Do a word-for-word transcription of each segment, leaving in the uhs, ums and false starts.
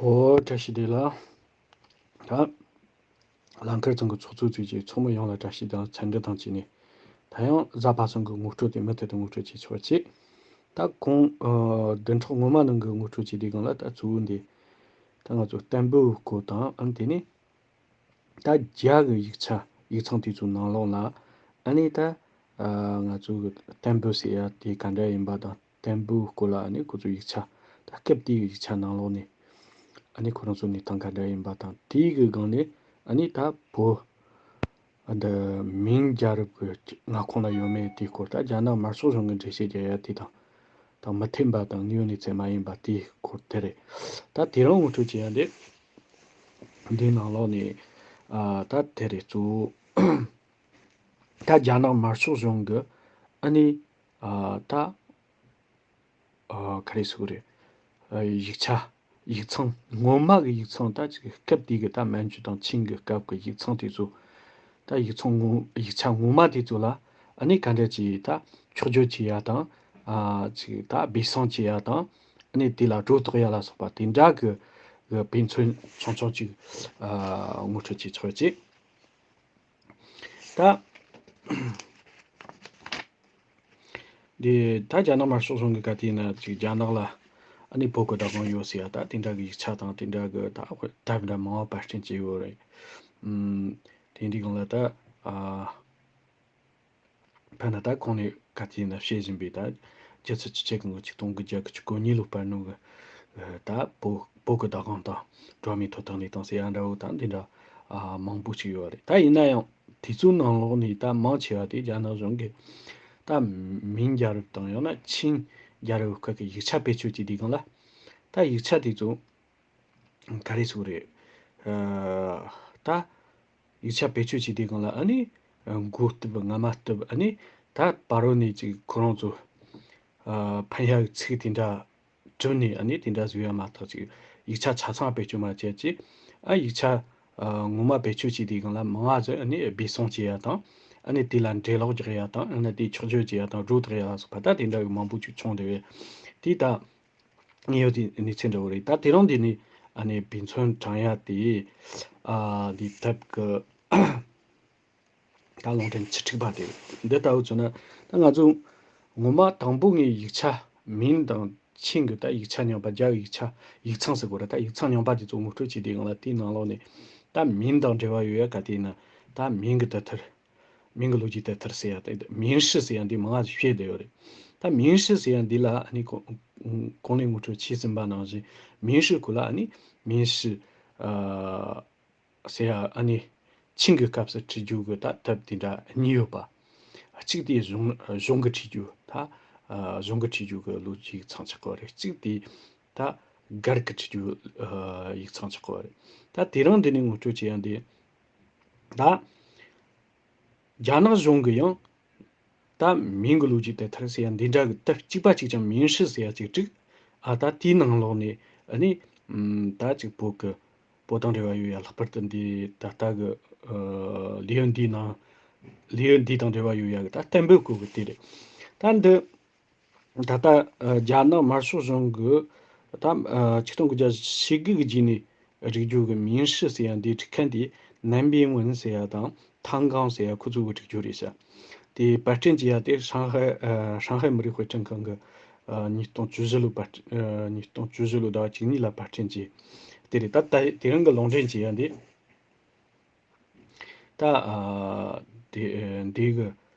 ཨོ་བཀྲ་ཤིས་བདེ་ལེགས། ད་ལང་ཀར་ཚང་གི་ཚོགས་གཙོ་ཚོས་ཀྱི་ཚོགས་མི་ཡོངས་ལ་བཀྲ་ཤིས་དང་འཚམས་འདྲི་དང་བཅས་ནས། ད་ཡང་གཟའ་པ་སངས་གི་ངོ་སྤྲོད་དེ་མུ་མཐུད་དུ་ངོ་སྤྲོད་བྱེད་ཆོག་ཅིག་ད་གོང་ཨ་བདུན་ཕྲག་སྔོན་མ་ནང་གི་ངོ་སྤྲོད་བྱས་དུས་སྒང་ལ། ད་གཙོ་བོ་འདི་ད་ང་ཚོ་བསྟན་པའི་སྐོར་དང་། ཨ་ནི་དེ་ནས་ད་རྒྱ་གི་ཡིག་ཆ་ཡིག་ཚང་དེ་ཚོའི་ནང་ལོགས་ལ། ཨ་ནི་ད་ཨ་ང་ཚོ་གི་བསྟན་པ་ཟེར་ཡ་དེ་ག་འདྲ་ཡིན་པ་དང་། བསྟན་པའི་སྐོར་ལ་ཨ་ནི་ཁོ་ཚོ་ཡིག་ཆ། ད་སྐབས་དེའི་ཡིག་ཆ་ནང་ལོགས་ནས་ཨ་ནི་ཁོ་རང་ཚོ་གནས་སྟངས་ག་འདྲ་ཡིན་པ་དང་། དེའི་གི་སྒང་ནས་ཨ་ནི་ད་བོད་འདི་མིང་རྒྱལ་རབས་ཀྱི་མངའ་ཁོངས་ལ་ཡོད་མེད་དེའི་སྐོར། ད་རྒྱ་ནག་དམར་ཤོག་གཞུང་གི་འགྲེལ་བཤད་རྒྱག་ཡ་དེ་དང་། ད་མི་མཐུན་པ་དང་དངོས་ཡོད་གནས་ཚུལ་མ་ཡིན་པ་དེའི་སྐོར་དེ་རེད། ད་དེ་རིང་ངོ་སྤྲོད་བྱེད་ཡ་འདི་འདིའི་ནང་ལོགས་ནས་ཨ་ད་དེ་རེད། གཙོ་བོ་ད་རྒྱ་ནག་དམར་ཤོག་གཞུང་གི་ཨ་ནི་ཨ་ད་ཨ་ག་རེ་ཟེར་དགོས་རེད། ཨ་ཡིག་ཆ་ཡིག་ཚང་། སྔོན་མ་གི་ཡིག་ཚང་། ད་ཅིག་སྐབས་དེ་གི་ད་མན་ཇུ་དང་ཆིང་གི་སྐབས་ཀྱི་ཡིག་ཚང་དེ་ཚོ། ད་ཡིག་ཚང་ངོ་ཡིག་ཆ་སྔོན་མ་དེ་ཚོ་ལ་ཨ་ནི་ག་འདྲ་ཅིག་ད་འཁྱོག་བརྗོད་བྱེད་ཡ་དང་། ཨ་ཅིག་ད་སྦས་གསང་བྱེད་ཡ་དང་། ཨ་ནི་དེ་ལ་སྒྲོ་བཏགས་ཡ་ལ་སོགས་པ་དེ་འདྲ་གི་གི་དཔེ་མཚོན་ཆུང་ཆུང་ཅིག་ཨ་ངོ་སྤྲོད་བྱེད་ཆོག་ཅིག་ད། འདི་ད་རྒྱ་ནག་དམར་ཤོག་གཞུང་གི་ག་དེ་ཡིན་ན་ཅིག་རྒྱ་ནག་ལ་ཨ་ནི་བོད་ཀྱི་བདག་དབང་ཡོད་ཟེར་ཡ། ད་དེ་འདྲ་གི་ཡིག་ཆ་དང་། དེ་འདྲ་གི་ད་དེབ་འདྲ་མང་བ་པར་སྐྲུན་བྱས་ཡོད་རེད། ཨུམ། དེ་འདི་སྒང་ལ་ད་ཨ་ཕན་ན་ད་གོང་ནས་ག་དེ་ཡིན་ན་བཤད་བཞིན་པའི་ད་རྒྱལ་སྲིད་སྤྱི་ཁྱབ་ཁང་གི་ཆིག་སྟོང་དགུ་བརྒྱ་དགུ་བཅུ་གོ་གཉིས་ལོ་བར་སྣོན་གི་ད་བོད་བོད་ཀྱི་བདག་དབང་དང་འགྲོ་བ་མིའི་ཐོབ་ཐང་གནས་སྟངས་ཟེར་ཡ་འདྲ་བོ་དང་། འདི་འདྲ་ཨ་མང་པོ་ཞིག་ཡོད་རེད། ད་ཡིན་ན་ཡང་དེ་ཚོའི་ནང་ལོགས་ནས་ད་མང་ཆེ་བ་དེ་རྒྱ་ནག་གཞུང་གིས་ད་མིང་རྒྱལ་རབས་དང་། ཡང་ན་ཆིང་རྒྱལ་རབས་སྐབས་ཀྱི་ཡིག་ཆ་བེད་སྤྱོད་བྱེད་དུས་སྒང་ལ། ད་ཡིག་ཆ་དེ་ཚོ་ག་རེ་ཟེར་དགོས་རེད། ཨ་ད་ཡིག་ཆ་བེད་སྤྱོད་བྱེད་དུས་སྒང་ལ་ཨ་ནི་མགོ་བཏུབ་སྔ་མ་བཏུབ། ཨ་ནི་ད་བར་བོ་ནས་ཅིག་ཁོ་རང་ཚོ་ཨ་ཕན་ཡག་གི་ཚིག་དེ་འདྲ་བྲིས་ནས་ཨ་ནི་དེ་འདྲ་བཟོས་ཡ་མ་གཏོགས། ཅིག་ཡིག་ཆ་ཆ་ཚང་བེད་སྤྱོད་མ་བྱས་ཅིག་ཨ་ཡིག་ཆ་ཨ་ངོ་མ་བེད་སྤྱོད་བྱེད་དུས་སྒང་ལ་མང་ང་ཚོས་ཨ་ནི་སྦས་གསང་བྱེད་ཡ་དང་། ཨ་ནི་དེ་ལ་འགྲེལ་ལོག་རྒྱག་ཡ་དང་། ཨ་ནི་དེ་འཁྱོག་བརྗོད་བྱེད་ཡ་དང་སྒྲོ་བཏགས་ཡ་ལ་སོགས་པ་ད་དེ་འདྲ་གི་མང་པོ་ཅིག་བྱུང་བསྡད་པས། དེ་ད་དངོས་ཡོད་ཀྱི་གནས་ཚུལ་འདྲ་བོ་རེད། ད་དེ་རིང་འདི་ནས་ཨ་ནི་དཔེ་མཚོན་དྲངས་ཡ་དེ་ཨ་འདི་དེབ་ཀྱི་ད་ལུང་འདྲེན་བཅུ་དྲུག་པ་དེ་རེད། འདི་ལྟ་བུ་བྱུང་ན་ད་ང་ཚོ་ངོ་མ་དང་པོ་ངས་ཡིག་ཆ་མིང་དང་ཆིང་གི་ད་ཡིག་ཆ་རྙིང་པ། རྒྱ་གི་ཡིག་ཆ་ཡིག་ཚང་ཟེར་དགོས་རེད། ད་ཡིག་ཚང་རྙིང་པ་དེ་ཚོ་ངོ་སྤྲོད་བྱེད་དུས་སྒང་ལ་དེའི་ནང་ལོགས་ནས་ད་མིང་དང་འབྲེལ་བ་ཡོད་ཡ་ག་དེ་ཡིན་ན། ད་མིང་གི་དེབ་ཐེར། མིང་གི་ལོ་རྒྱུས་དེབ་ཐེར་ཟེར་ཡ་དེ། 明史 ཟེར་ཡ་འདི་མང་ང་ཞིག་བཤད་བསྡད་ཡོད་རེད། ད་明史 ཟེར་ཡ་འདི་ལ་ཨ་ནི་གོང་གོང་ནས་ངོ་སྤྲོད་བྱས་ཟིན་པ་ནང་བཞིན། 明史 ཁོ་ལ་ཨ་ནི་明史 ཨ་ཟེར་ཡ་ཨ་ནི་ཆིང་གི་སྐབས་སུ་བྲིས་རྒྱུ་གི་ད་དེབ་དེ་འདྲ་གཉིས་ཡོད་པ། གཅིག་དེ་གཞུང་གཞུང་གི་བྲིས་རྒྱུ། ད་ཨ་གཞུང་གི་བྲིས་རྒྱུ་གི་ལོ་རྒྱུས་ཡིག་ཚང་ཆགས་ཀྱི་ཡོད་རེད། གཅིག་དེ་ད་སྒེར་གྱི་བྲིས་རྒྱུ་ཨ་ཡིག་ཚང་ཆགས་ཀྱི་ཡོད་རེད། ད་དེ་རིང་འདི་ནས་ངོ་སྤྲོད་བྱེད་ཡ་འདི་ད་རྒྱ་ནག་གཞུང་གི་ཡང་ད་མིང་གི་ལོ་རྒྱུས་དེབ་ཐེར་ཟེར་ཡ་འདི་འདྲ་གི་དེབ་གཅིག་པ་གཅིག་རྐྱང་明史 ཟེར་ཡ་གཅིག་བསྒྲིགས། ཨ་ད་དེའི་ནང་ལོགས་ནས་ཨ་ནི་ཨམ་ད་ཅིག་བོད་གི་བོད་དང་འབྲེལ་བ་ཡོད་ཡ། ལྷག་པར་དུ་འདི་ད་ལྟ་གི་ཨ་ལེའུ་འདིའི་ནང་། ལེའུ་འདི་དང་འབྲེལ་བ་ཡོད་ཡ་གི་ད་བསྟན་པའི་སྐོར་གི་དེ་རེད། ད་འདི་ད་ལྟ་ཨ་རྒྱ་ནག་དམར་ཤོག་གཞུང་གི་ད་ཨ་ཆིག་སྟོང་དགུ་བརྒྱ་བཞི་བཅུ་ཞེ་དགུ་གི་རྗེས་ནས་བསྒྲིགས་རྒྱུ་གི་明史 ཟེར་ཡ་འདི་བསྒྲིགས་མཁན་དེ་南炳文 ཟེར་ཡ་དང་汤刚 ཟེར་ཡ་ཁོ་ཚོ་གི་བསྒྲིགས་རྒྱུ་རེད་ཤག་དེ་པར་སྐྲུན་བྱས་ཡ་དེ་上海ཨ་上海 མི་རིགས་དཔེ་སྐྲུན་ཁང་གི་ཨ་ཉིས་སྟོང་བཅུ་བཞི་ལོ་པར་ཨ་ཉིས་སྟོང་བཅུ་བཞི་ལོ་ཟླ་བ་བཅུ་གཉིས་ལ་པར་སྐྲུན་བྱས། དེ་རེད། ད་ད་དེ་རིང་གི་ལུང་འདྲེན་བྱས་ཡ་འདི། ད་ཨ་དེ་ཨ་འདི་གི་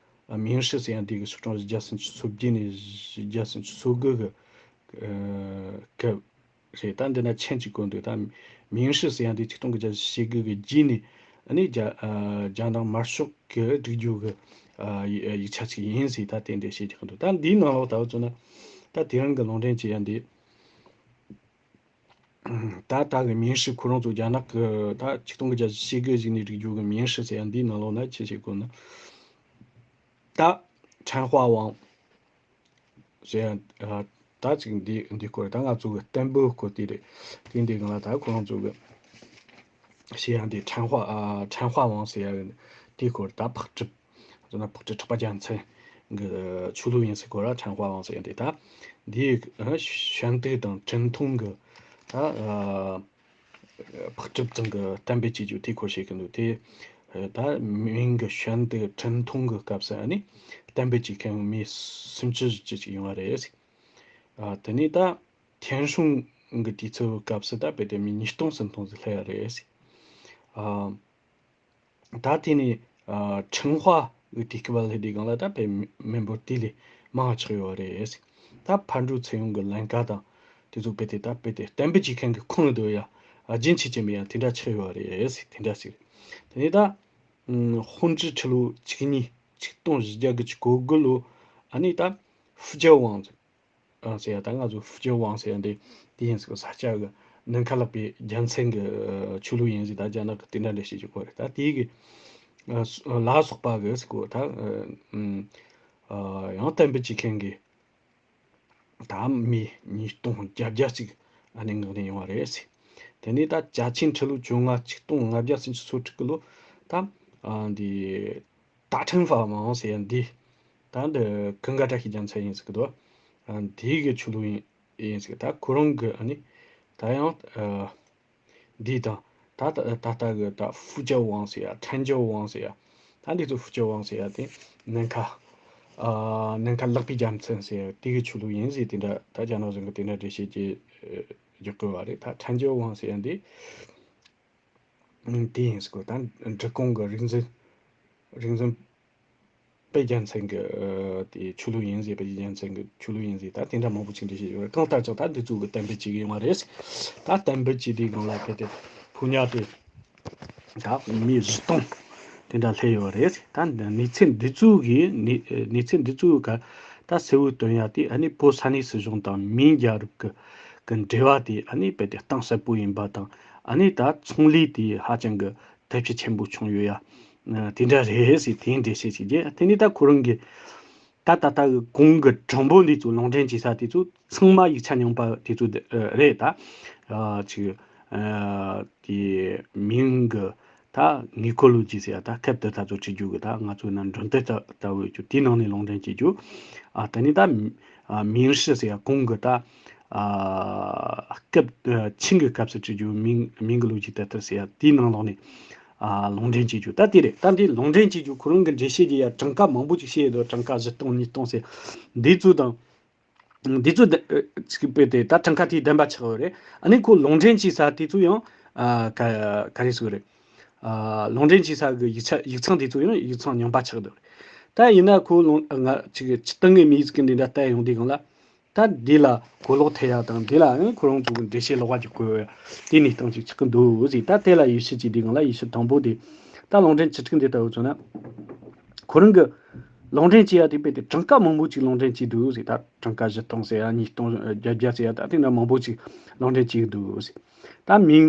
ཨ་明史 ཟེར་ཡ་འདི་གི་སོ་གྲངས་བརྒྱ་དང་སུམ་ཅུ་སོ་བརྒྱད་ནས་བརྒྱ་དང་སུམ་ཅུ་སོ་དགུ་གི་ཨ་སྐབས་རེད། ད་འདི་ན་མཆན་གཅིག་བཀོད་འདུག་ད་明史 ཟེར་ཡ་འདི་ཆིག་སྟོང་དགུ་བརྒྱ་ཞེ་དགུ་གི་རྗེས་ནས་ཨ་ནི་རྒྱ་ཨ་རྒྱ་ནག་དམར་ཤོག་གི་བསྒྲིགས་རྒྱུ་གི་ཨ་ཡིག་ཡིག་ཆ་ཅིག་ཡིན་ཟེར་ད་དེ་འདྲ་བཤད་ཀྱི་འདུག་ད་འདིའི་ནང་ལོགས་ད་བུ་ཚོ་ན་ད་དེ་རིང་གི་ལུང་འདྲེན་བྱེད་ཡ་འདི། ད་ལྟ་གི་明史 ཁོ་རང་ཚོ་རྒྱ་ནག་གི་ད་ཆིག་སྟོང་དགུ་བརྒྱ་ཞེ་དགུ་ཞིག་ནས་བསྒྲིགས་རྒྱུ་གི明史 ཟེར་ཡ་འདིའི་ནང་ལོགས་ན་ཅི་བྱེད་དགོས་ན། ད་陈化王 ཟེར་ཡ་ད་ཅིག་འདི་འདི་སྐོར། ད་ང་ཚོ་གི་བསྟན་པའི་སྐོར་དེ་རེད། དེ་འདི་གང་ལ་ད་ཁོ་རང་ཚོ་གི་ཞེས་ཡང་དེ་陈化ཨ་陈化王 ཟེར་ཡ་དེའི་སྐོར། ད་འཕགས་གྲུབ་ཟེར་ན་འཕགས་གྲུབ་གྲགས་པ་རྒྱལ་མཚན་གི་ཆོས་ལུགས་ཡིན་ཟེར་སྐོར་ལ་陈化王 ཟེར་ཡ་དེ། ད་འདིའི་ཨ་宣德དང་正统གི་ད་ཨ་ འཕགས་གྲུབ་ཚང་གི་གཏན་འབེབས་བྱེད་རྒྱུ་དེ་སྐོར་བཤད་ཀྱི་འདུག་དེ་ད་མིང་གི་ཞལ་འདེབས་འཕྲིན་ཐུང་གི་སྐབས་སུ་ཨ་ནི་གཏན་འབེབས་བྱེད་མཁན་མི་སུམ་ཅུ་བཞི་བཅུ་ཅིག་ཡོང་བ་རེད། དེ་ནས་ད་ཐན་ཧྲུང་གི་དུས་ཚོད་སྐབས་སུ་ད་དཔེ་དེ་མི་ཉིས་སྟོང་སུམ་སྟོང་ཟིག་སླེབས་ཡ་རེད། ཨ། ད་དེ་ནས་ཨ་ཁྲང་ཧྭ་གི་དུས་སྐབས་ལ་སླེབས་དུས་སྒང་ལ་ད་དཔེ་མི་འབོར་དེ་ལས་མང་ཆགས་ཡོད་རེད། ད་ཕར་འགྲོ་ཚུར་ཡོང་གི་ལམ་ཁ་དང་དེ་ཚོ་དཔེ་དེ་ད་དཔེ་དེ་གཏན་འབེབས་བྱེད་མཁན་གྱི་ཁོངས་སུ་ཡ་རྒྱུན་ཆད་ཀྱི་མེད་ཡ་དེ་འདྲ་ཆགས་ཡོད་རེད། དེ་འདྲ་ཟེར། དེ་ནས་ད་ཧོང་ཀྲི་ཁྲི་ལོ་ཆིག་གཉིས་ཆིག་སྟོང་བཞི་བརྒྱ་གི་གོ་དགུ་ལོ་ཨ་ནི་ད་ཧྥུ་ཅའོ་ཝང་ཟེར། ཨ་ཟེར་ཡ་ད་ང་ཚོ་ཧྥུ་ཅའོ་ཝང་ཟེར་ཡ་འདི་དེ་ཡིན་ཟེར་གི། ས་སྐྱ་གི་ནམ་མཁའ་ལག་པའི་རྒྱལ་མཚན་གི་ཆོས་ལུགས་ཡིན་ཟེར། ད་རྒྱ་ནག་གི་དེ་འདྲ་འགྲེལ་བཤད་བྱེད་ཀྱི་ཡོད་རེད། ད་དེའི་གི་ལ་སོགས་པ་གི་ཟེར་གོ། ད་ཡང་གཏན་འབེབས་བྱེད་མཁན་གི་ད་མི་ཉིས་སྟོང་བརྒྱད་བརྒྱ་ཅིག་ཨ་ནི་མངགས་ནས་ཡོང་བ་རེད་ཟེར། དེ་ནས་ད་ཅ་ཆིང་ཁྲི་ལོ་བཅོ་ལྔ་ཆིག་སྟོང་ལྔ་བརྒྱ་སུམ་ཅུ་སོ་དྲུག་གི་ལོ་ད་འདི། ད་ཁྲིན་ཧྥ་མང་ཟེར་ཡ་འདི། ད་འདི་ཀུན་དགའ་བཀྲ་ཤིས་རྒྱལ་མཚན་ཡིན་ཟེར་གི་འདུག་ཨ་འདི་གི་ཆོས་ལུགས་ཡིན་ཡིན་ཟེར་གི། ད་ཁོ་རང་གི་ཨ་ནི་ད་ཡང་ཨ་འདི་དང་ད་ད་ད་ལྟ་གི་ད་ཧྥུ་ཅའོ་ཝང་ཟེར་ཡ་ཁྲན་ཅའོ་ཝང་ཟེར་ཡ། ད་འདི་ཚོ་ཧྥུ་ཅའོ་ཝང་ཟེར་ཡ་དེ་ནམ་མཁའ་ཨ་ནམ་མཁའ་ལག་པའི་རྒྱལ་མཚན་ཟེར་ཡ་དེ་གི་ཆོས་ལུགས་ཡིན་ཟེར། དེ་འདྲ་ད་རྒྱ་ནག་གཞུང་གི་དེ་འདྲ་འགྲེལ་བཤད་ཀྱི་རྒྱག་གི་ཡོད་རེད། ད་ཁྲན་ཅའོ་ཝང་ཟེར་ཡ་འདི། ཨ་དེ་ཡིན་ཟེར་གོ། ད་འབྲི་གུང་གི་རིག་འཛིན་རིག་འཛིན་དཔེ་རྒྱལ་མཚན་གྱི་ཨ་དེ་ཆོས་ལུགས་ཡིན་ཟེར། དཔེ་རྒྱལ་མཚན་གྱི་ཆོས་ལུགས་ཡིན་ཟེར། ད་དེ་འདྲ་མང་པོ་ཅིག་འགྲེལ་བཤད་ཡོད་རེད། གང་ལྟར་ཀྱང་ད་འདི་ཚོ་གི་གཏན་འབེབས་བྱེད་ཀྱི་ཡོང་བ་རེད། ད་གཏན་འབེབས་བྱས་དུས་སྒང་ལ་གལ་ཏེ་ཕོ་ཉ་དེ་ད་མི་བཞི་སྟོང་དེ་འདྲ་སླེབས་ཡོད་རེད། ད་གནས་ཚུལ་འདི་ཚོ་གི་གནས་གནས་ཚུལ་འདི་ཚོ་ག་ད་གསལ་བོ་སྟོན་ཡ་དེ་ཨ་ནི་བོད་ས་གནས་སྲིད་གཞུང་དང་མིང་རྒྱལ་རབས་ཀྱི་གི་འབྲེལ་བ་དེ་ཨ་ནི་རྦད་དེ་གཏིང་ཟབ་པོ་ཡིན་པ་དང་། ཨ་ནི་ད་ཚོང་ལས་དེ་ཧ་ཅང་གི་ཐབས་ཤེས་ཆེན་པོ་བྱུང་ཡོད་ཡ། ཨ་དེ་འདྲ་རེད་ཟེར། དེ་འགྲེལ་བཤད་བྱེད་རྒྱུ། དེ་ནས་ད་ཁོ་རང་གི་ད་ད་ལྟ་གི་གོང་གི་དྲང་པོ་འདི་ཚོ་ལུང་འདྲེན་བྱེད་ས་དེ་ཚོ་ཚང་མ་ཡིག་ཆ་རྙིང་པ་དེ་ཚོ་དེ་ཨ་རེད། ད་ཨ་ཅིག་ཨ་དེ་མིང་གི་ད་ངེས་ཁོ་ལོ་ཇི་ཟེར་ཡ། ད་སྐབས་དེ་ད་ཚོ་བྲིས་རྒྱུ་གི་ད་ང་ཚོའི་ནང་འབྲི་དེབ་ལྟ་ལྟ་བུ་ཡོད་རྒྱུ་དེའི་ནང་ནས་ལུང་འདྲེན་བྱེད་རྒྱུ། ཨ་དེ་ནས་ད་ཨ་མིང་ཧྲི་ཟེར་ཡ་གོང་གི་ད་ཨ་སྐབས་ཨ་ཆིང་གི་སྐབས་སུ་བྲིས་རྒྱུ་མིང་མིང་གི་ལོ་རྒྱུས་དེབ་ཐེར་ཟེར་ཡ་དེའི་ནང་ལོགས་ནས་ཨ་ལུང་འདྲེན་བྱེད་རྒྱུ། ད་དེ་རེད། ད་འདི་ལུང་འདྲེན་བྱེད་རྒྱུ་ཁོ་རང་གི་འགྲེལ་བཤད་ཀྱི་ཡ་གྲངས་ཀ་མང་པོ་ཅིག་བཤད་ཡོད་དོ། གྲངས་ཀ་བཞི་སྟོང་ཉིས་སྟོང་ཟེར། འདི་ཚོ་དང་འདི་ཚོ་ད་ཨ་ཅིག་དཔེ་དེ་ད་གྲངས་ཀ་དེའི་བདེན་པ་ཆགས་ཡོད་རེད། ཨ་ནི་ཁོ་ལུང་འདྲེན་བྱེད་ས་དེ་ཚོ་ཡང་ཨ་ག་ག་རེ་ཟེར་དགོས་རེད། ཨ་ལུང་འདྲེན་བྱེད་ས་གི་ཡིག་ཆ་ཡིག་ཚང་དེ་ཚོ་ཡང་ཡིག་ཚང་རྙིང་པ་ཆགས་འདུག་ད་ཡིན་ན་ཁོ་ལུང་ང་ཅིག་སྤྱིར་བཏང་གི་མི་ཡིག་གི་འདི་འདྲ་བལྟས་ཡོང་དུས་སྒང་ལ། ད་འདི་ལ་གོ་ལོག་ཐེབས་ཡ་དང་འདི་ལ་ཨང་ཁོ་རང་ཚོ་གི་འགྲེལ་བཤད་ལོགས་ཀ་ཅིག་བཀོད་ཡ་དེ་ནས་སྟངས་ཅིག་ཆགས་ཀྱི་འདུག་ཟེར། ད་དེ་ལ་ཡིད་ཆེས་བྱེད་དུས་སྒང་ལ་ཡིད་ཆེས་དང་པོ་དེ་ད་ལུང་འདྲེན་བྱེད་ཁྲིག་འདི་ལྟ་བུ་མཚོན་ན། ཁོ་རང་གི་ལུང་འདྲེན་བྱེད་ཡ་དེ་དཔེ་དེ་གྲངས་ཀ་མང་པོ་ཅིག་ལུང་འདྲེན་བྱེད་འདུག་ཟེར། ད་གྲངས་ཀ་བཞི་སྟོང་ཟེར་ཡ་ཉིས་སྟོང་བརྒྱད་བརྒྱ་ཟེར་ཡ་ད་དེ་འདྲ་མང་པོ་ཅིག་ལུང་འདྲེན་བྱེད་ཀྱི་འདུག་ཟེར། ད་མིང་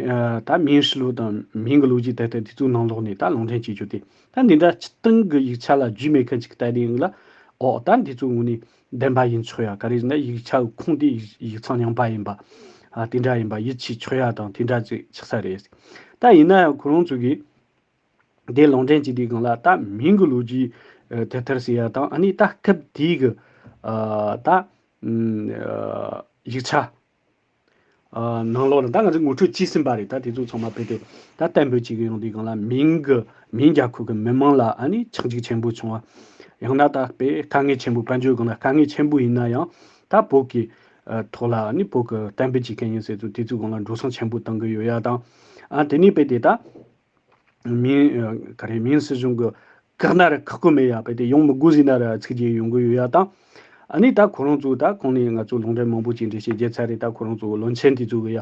ཨ་ད་མིང་ཧྲི་ལོ་དང་མིང་གི་ལོ་རྒྱུས་ད་ལྟ་དེ་ཚོའི་ནང་ལོགས་ནས་ད་ལུང་འདྲེན་བྱེད་རྒྱུ་དེ་ད་འདི་འདྲ་སྤྱིར་བཏང་གི་ཡིག་ཆ་ལ་རྒྱུས་མེད་མཁན་ཅིག་ལྟ་དུས་ཡིན་ལ། ཨོ་ད་འདི་ཚོ་དངོས་གནས་བདེན་པ་ཡིན་ཆོག་ཡ། ག་རེ་ཟེར་ན་ཡིག་ཆ་གི་ཁུངས་དེ་ཡིག་ཡིག་ཚང་རྙིང་པ་ཡིན་པ་ཨ་དེ་འདྲ་ཡིན་པ་ཡིད་ཆེས་ཆོག་ཡ་དང་དེ་འདྲ་ཅིག་ཆགས་ས་རེད། ད་ཡིན་ན་ཡང་ཁོ་རང་ཚོ་གིས་དེ་ལུང་འདྲེན་བྱེད་དུས་སྒང་ལ་ད་མིང་གི་ལོ་རྒྱུས་ཨ་དེབ་ཐེར་ཟེར་ཡ་དང་ཨ་ནི་ད་སྐབས་དེའི་གི་ཨ་ད་ཨ་ཡིག་ཆ་ཨ་ནང་ལོགས་ལ་ད་ང་ཚོས་ངོ་སྤྲོད་བྱས་ཟིན་པ་རེད། ད་དེ་ཚོ་ཚང་མ་དཔེ་དེ་ད་གཏན་འབེབས་བྱེད་ཀྱི་ཡོང་དུས་སྒང་ལ་མིང་གི་མིང་རྒྱལ་ཁབ་ཀྱི་མི་མང་ལ་ཨ་ནི་ཆག་འཇིག་ཆེན་པོ་བྱུང་བ། ཡང་ན་ད་དཔེ་དཀའ་ངལ་ཆེན་པོ། དཔལ་འབྱོར་སྒང་ལ་དཀའ་ངལ་ཆེན་པོ་ཡིན་ན་ཡང་ད་བོད་ཀྱི་ཨ་ཐོག་ལ་ཨ་ནི་བོད་ཀྱི་གཏན་འབེབས་བྱེད་མཁན་ཡིན་ཟེར་ཚུལ་དེ་ཚོའི་སྒང་ལ་འགྲོ་སོང་ཆེན་པོ་བཏང་གི་ཡོད་ཡ་དང་། ཨ་དེ་ནས་དཔེ་དེ་ད། མིང་ཨ་ག་རེ་མིང་སྲིད་གཞུང་གི་བཀག་ན་ར་ཁག་པོ་མེད་ཡ། དཔེ་དེ་ཡོང་མི་དགོས་ཟེར་ན་ར་ཚིག་རྗེས་ཡོང་གི་ཡོད་ཡ་དང་། ཨ་ནི་ད་ཁོ་རང་ཚོ་ད་གོང་ནས་ང་ཚོ་ལུང་འདྲེན་མང་པོ་ཅིག་འགྲེལ་བཤད་བརྒྱབ་ཚར་རེད། ད་ཁོ་རང་ཚོ་བློན་ཆེན་དེ་ཚོ་གི་ཡ་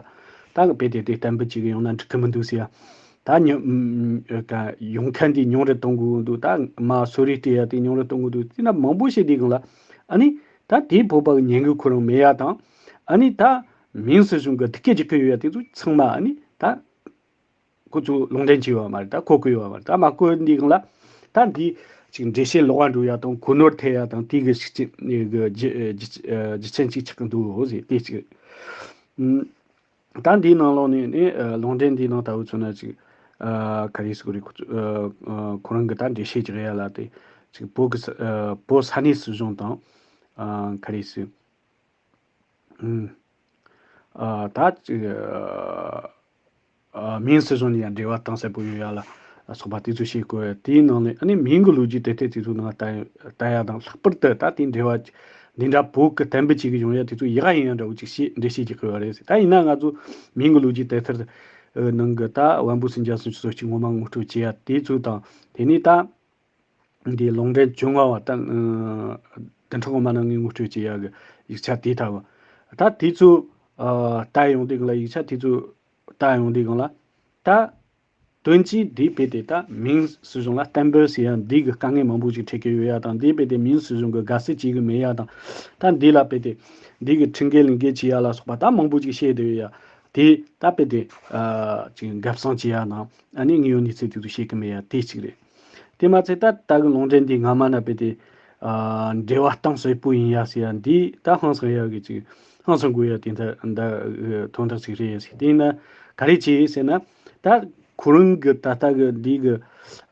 ད་དཔེ་དེ་དེ་གཏན་འབེབས་བྱེད་གི་ཡོང་ན་འགྲིག་གི་མི་འདུག་ཟེར་ཡ། ད་ཉོ་ཨ་ག་ཡོང་མཁན་དེ་ཉུང་རུ་གཏོང་དགོས་འདུག་ད་མ་གསོལ་རས་སྤྲད་ཡ་དེ་ཉུང་རུ་གཏོང་དགོས་འདུག་དེ་འདྲ་མང་པོ་བཤད་དུས་སྒང་ལ། ཨ་ནི་ད་དེ་བོད་པ་གི་ཉེན་ཁ་ཁོ་རང་མེད་ཡ་དང་། ཨ་ནི་ད་མིང་སྲིད་གཞུང་གི་སྡུག་སྐད་རྒྱག་གི་ཡོད་ཡ་དེ་ཚོ་ཚང་མ་ཨ་ནི་ད། ཁོ་ཚོ་ལུང་འདྲེན་བྱས་ཡོད་མ་རེད། ད་གོ་གི་ཡོད་མ་རེད། ད་མ་གོ་འདི་སྒང་ལ་ད་འདི་ཅིག་འགྲེལ་བཤད་ལོགས་ཀ་འགྲོ་ཡ་དང་གོ་ནོར་ཐེབས་ཡ་དང་དེ་གི་ཤུགས་རྐྱེན་གི་རྒྱུ་རྒྱུ་རྒྱུ་རྐྱེན་ཅིག་ཆགས་ཀྱི་འདུག་ཟེར་དེ་ཅིག་ཨུམ། ད་འདིའི་ནང་ལོགས་ནས་ནི་ཨ་ལུང་འདྲེན་འདིའི་ནང་ལྟ་བུ་མཚོན་ན་ཅིག་ཨ་ག་རེ་ཟེར་དགོས་རེད། ཁོ་ཚོ་ཨ་ཨ་ཁོ་རང་གི་ད་འགྲེལ་བཤད་ཅིག་རེད་ཡ་ལ། དེ་ཅིག་བོད་ཀྱི་ས་ཨ་བོད་ས་གནས་སྲིད་གཞུང་དང་ཨ་ག་རེ་ཟེར། ཨུམ། ཨ་ད་ཅིག་ཨ་ ཨ། མིང་སྲིད་གཞུང་ནས་ཡང་འབྲེལ་བ་གཏིང་ཟབ་པོ་ཡོད་ཡ་ལ་སོགས་པ་དེ་ཚོ་བཤད་དགོས། དེའི་ནང་ནས་ཨ་ནི་མིང་གི་ལོ་རྒྱུས་དེབ་ཐེར་དེ་ཚོའི་ནང་ལྟ་ལྟ་ཡ་དང་། ལྷག་པར་དུ་ད་དེའི་འབྲེལ་བ་འདི་འདྲ་བོད་ཀྱི་གཏན་འབེབས་བྱེད་ཀྱི་ཡོང་ཡ་དེ་ཚོ་ཡག་ཡིན་ཡ་འདྲ་བོ་ཅིག་བཤད་འགྲེལ་བཤད་རྒྱག་གི་ཡོད་རེད། ད་ཡིན་ན་ང་ཚོ་མིང་གི་ལོ་རྒྱུས་དེབ་ཐེར་ནང་གི་ད་དབོན་པོ་སེང་གེ་སུམ་ཅུ་སོ་གཅིག་ངོ་མ་ངོ་སྤྲོད་བྱེད་ཡ་དེ་ཚོ་དང་། དེ་ནས་ད་འདི་ལུང་འདྲེན་བཅོ་ལྔ་བ་ད། ཨ། བདུན་ཕྲག་སྔོན་མ་ནང་ངས་ངོ་སྤྲོད་བྱེད་ཡག་གི་ཡིག་ཆ་དེ་ལྟ་བུ། ད་དེ་ཚོ། ཨ། ལྟ་ཡོང་དུས་སྒང་ལ། ཡིག་ཆ་དེ་ཚོ་ལྟ་ཡོང་དུས་སྒང་ལ། ད་དོན་གྱིས་འདི་རྦད་དེ་ད་མིང་སྲིད་གཞུང་ལ་གཏན་འབེབས་ཟེར་ཡ་འདི་གི་དཀའ་ངལ་མང་པོ་ཞིག་འཕྲད་ཀྱི་ཡོད་ཡ་དང་། འདི་རྦད་དེ་མིང་སྲིད་གཞུང་གི་དགའ་བསུ་བྱེད་གི་མེད་ཡ་དང་། ད་འདི་ལ་རྦད་དེ་འདི་གི་ཁྲིམས་འགལ་ལུགས་འགལ་བྱེད་ཡ་ལ་སོགས་པ་ད་མང་པོ་ཞིག་བཤད་བསྡད་ཡོད་ཡ། དེ་ད་རྦད་དེ། ཨ། ཅིག་འགབ་གསང་བྱེད་ཡ་དང་། ཨ་ནི་དངོས་ཡོད་གནས་ཚུལ་དེ་ཚོ་བཤད་གི་མེད་ཡ་དེ་གཅིག་རེད། དེ་མ་ཚད་ད་ལྟ་གི་ལུང་འདྲེན་འདི་སྔ་མ་ན་རྦད་དེ། ཨ། འབྲེལ་བ་གཏིང་ཟབ་པོ་ཡིན་ཡ་ཟེར་ཡ་འདི་ད་ཧང་སང་ཡ་གི་ཅིག་ཧང་སང་དགོས་ཡ་དེ་འདྲ་འདྲ་གི་དོན་དག་ཅིག་རེད་ཟེར། དེ་ཡིན་ན་ག་རེ་བྱས་ཟེར་ན། ད་ཁོ་རང་གི་ད་ལྟ་གི་འདི་གི།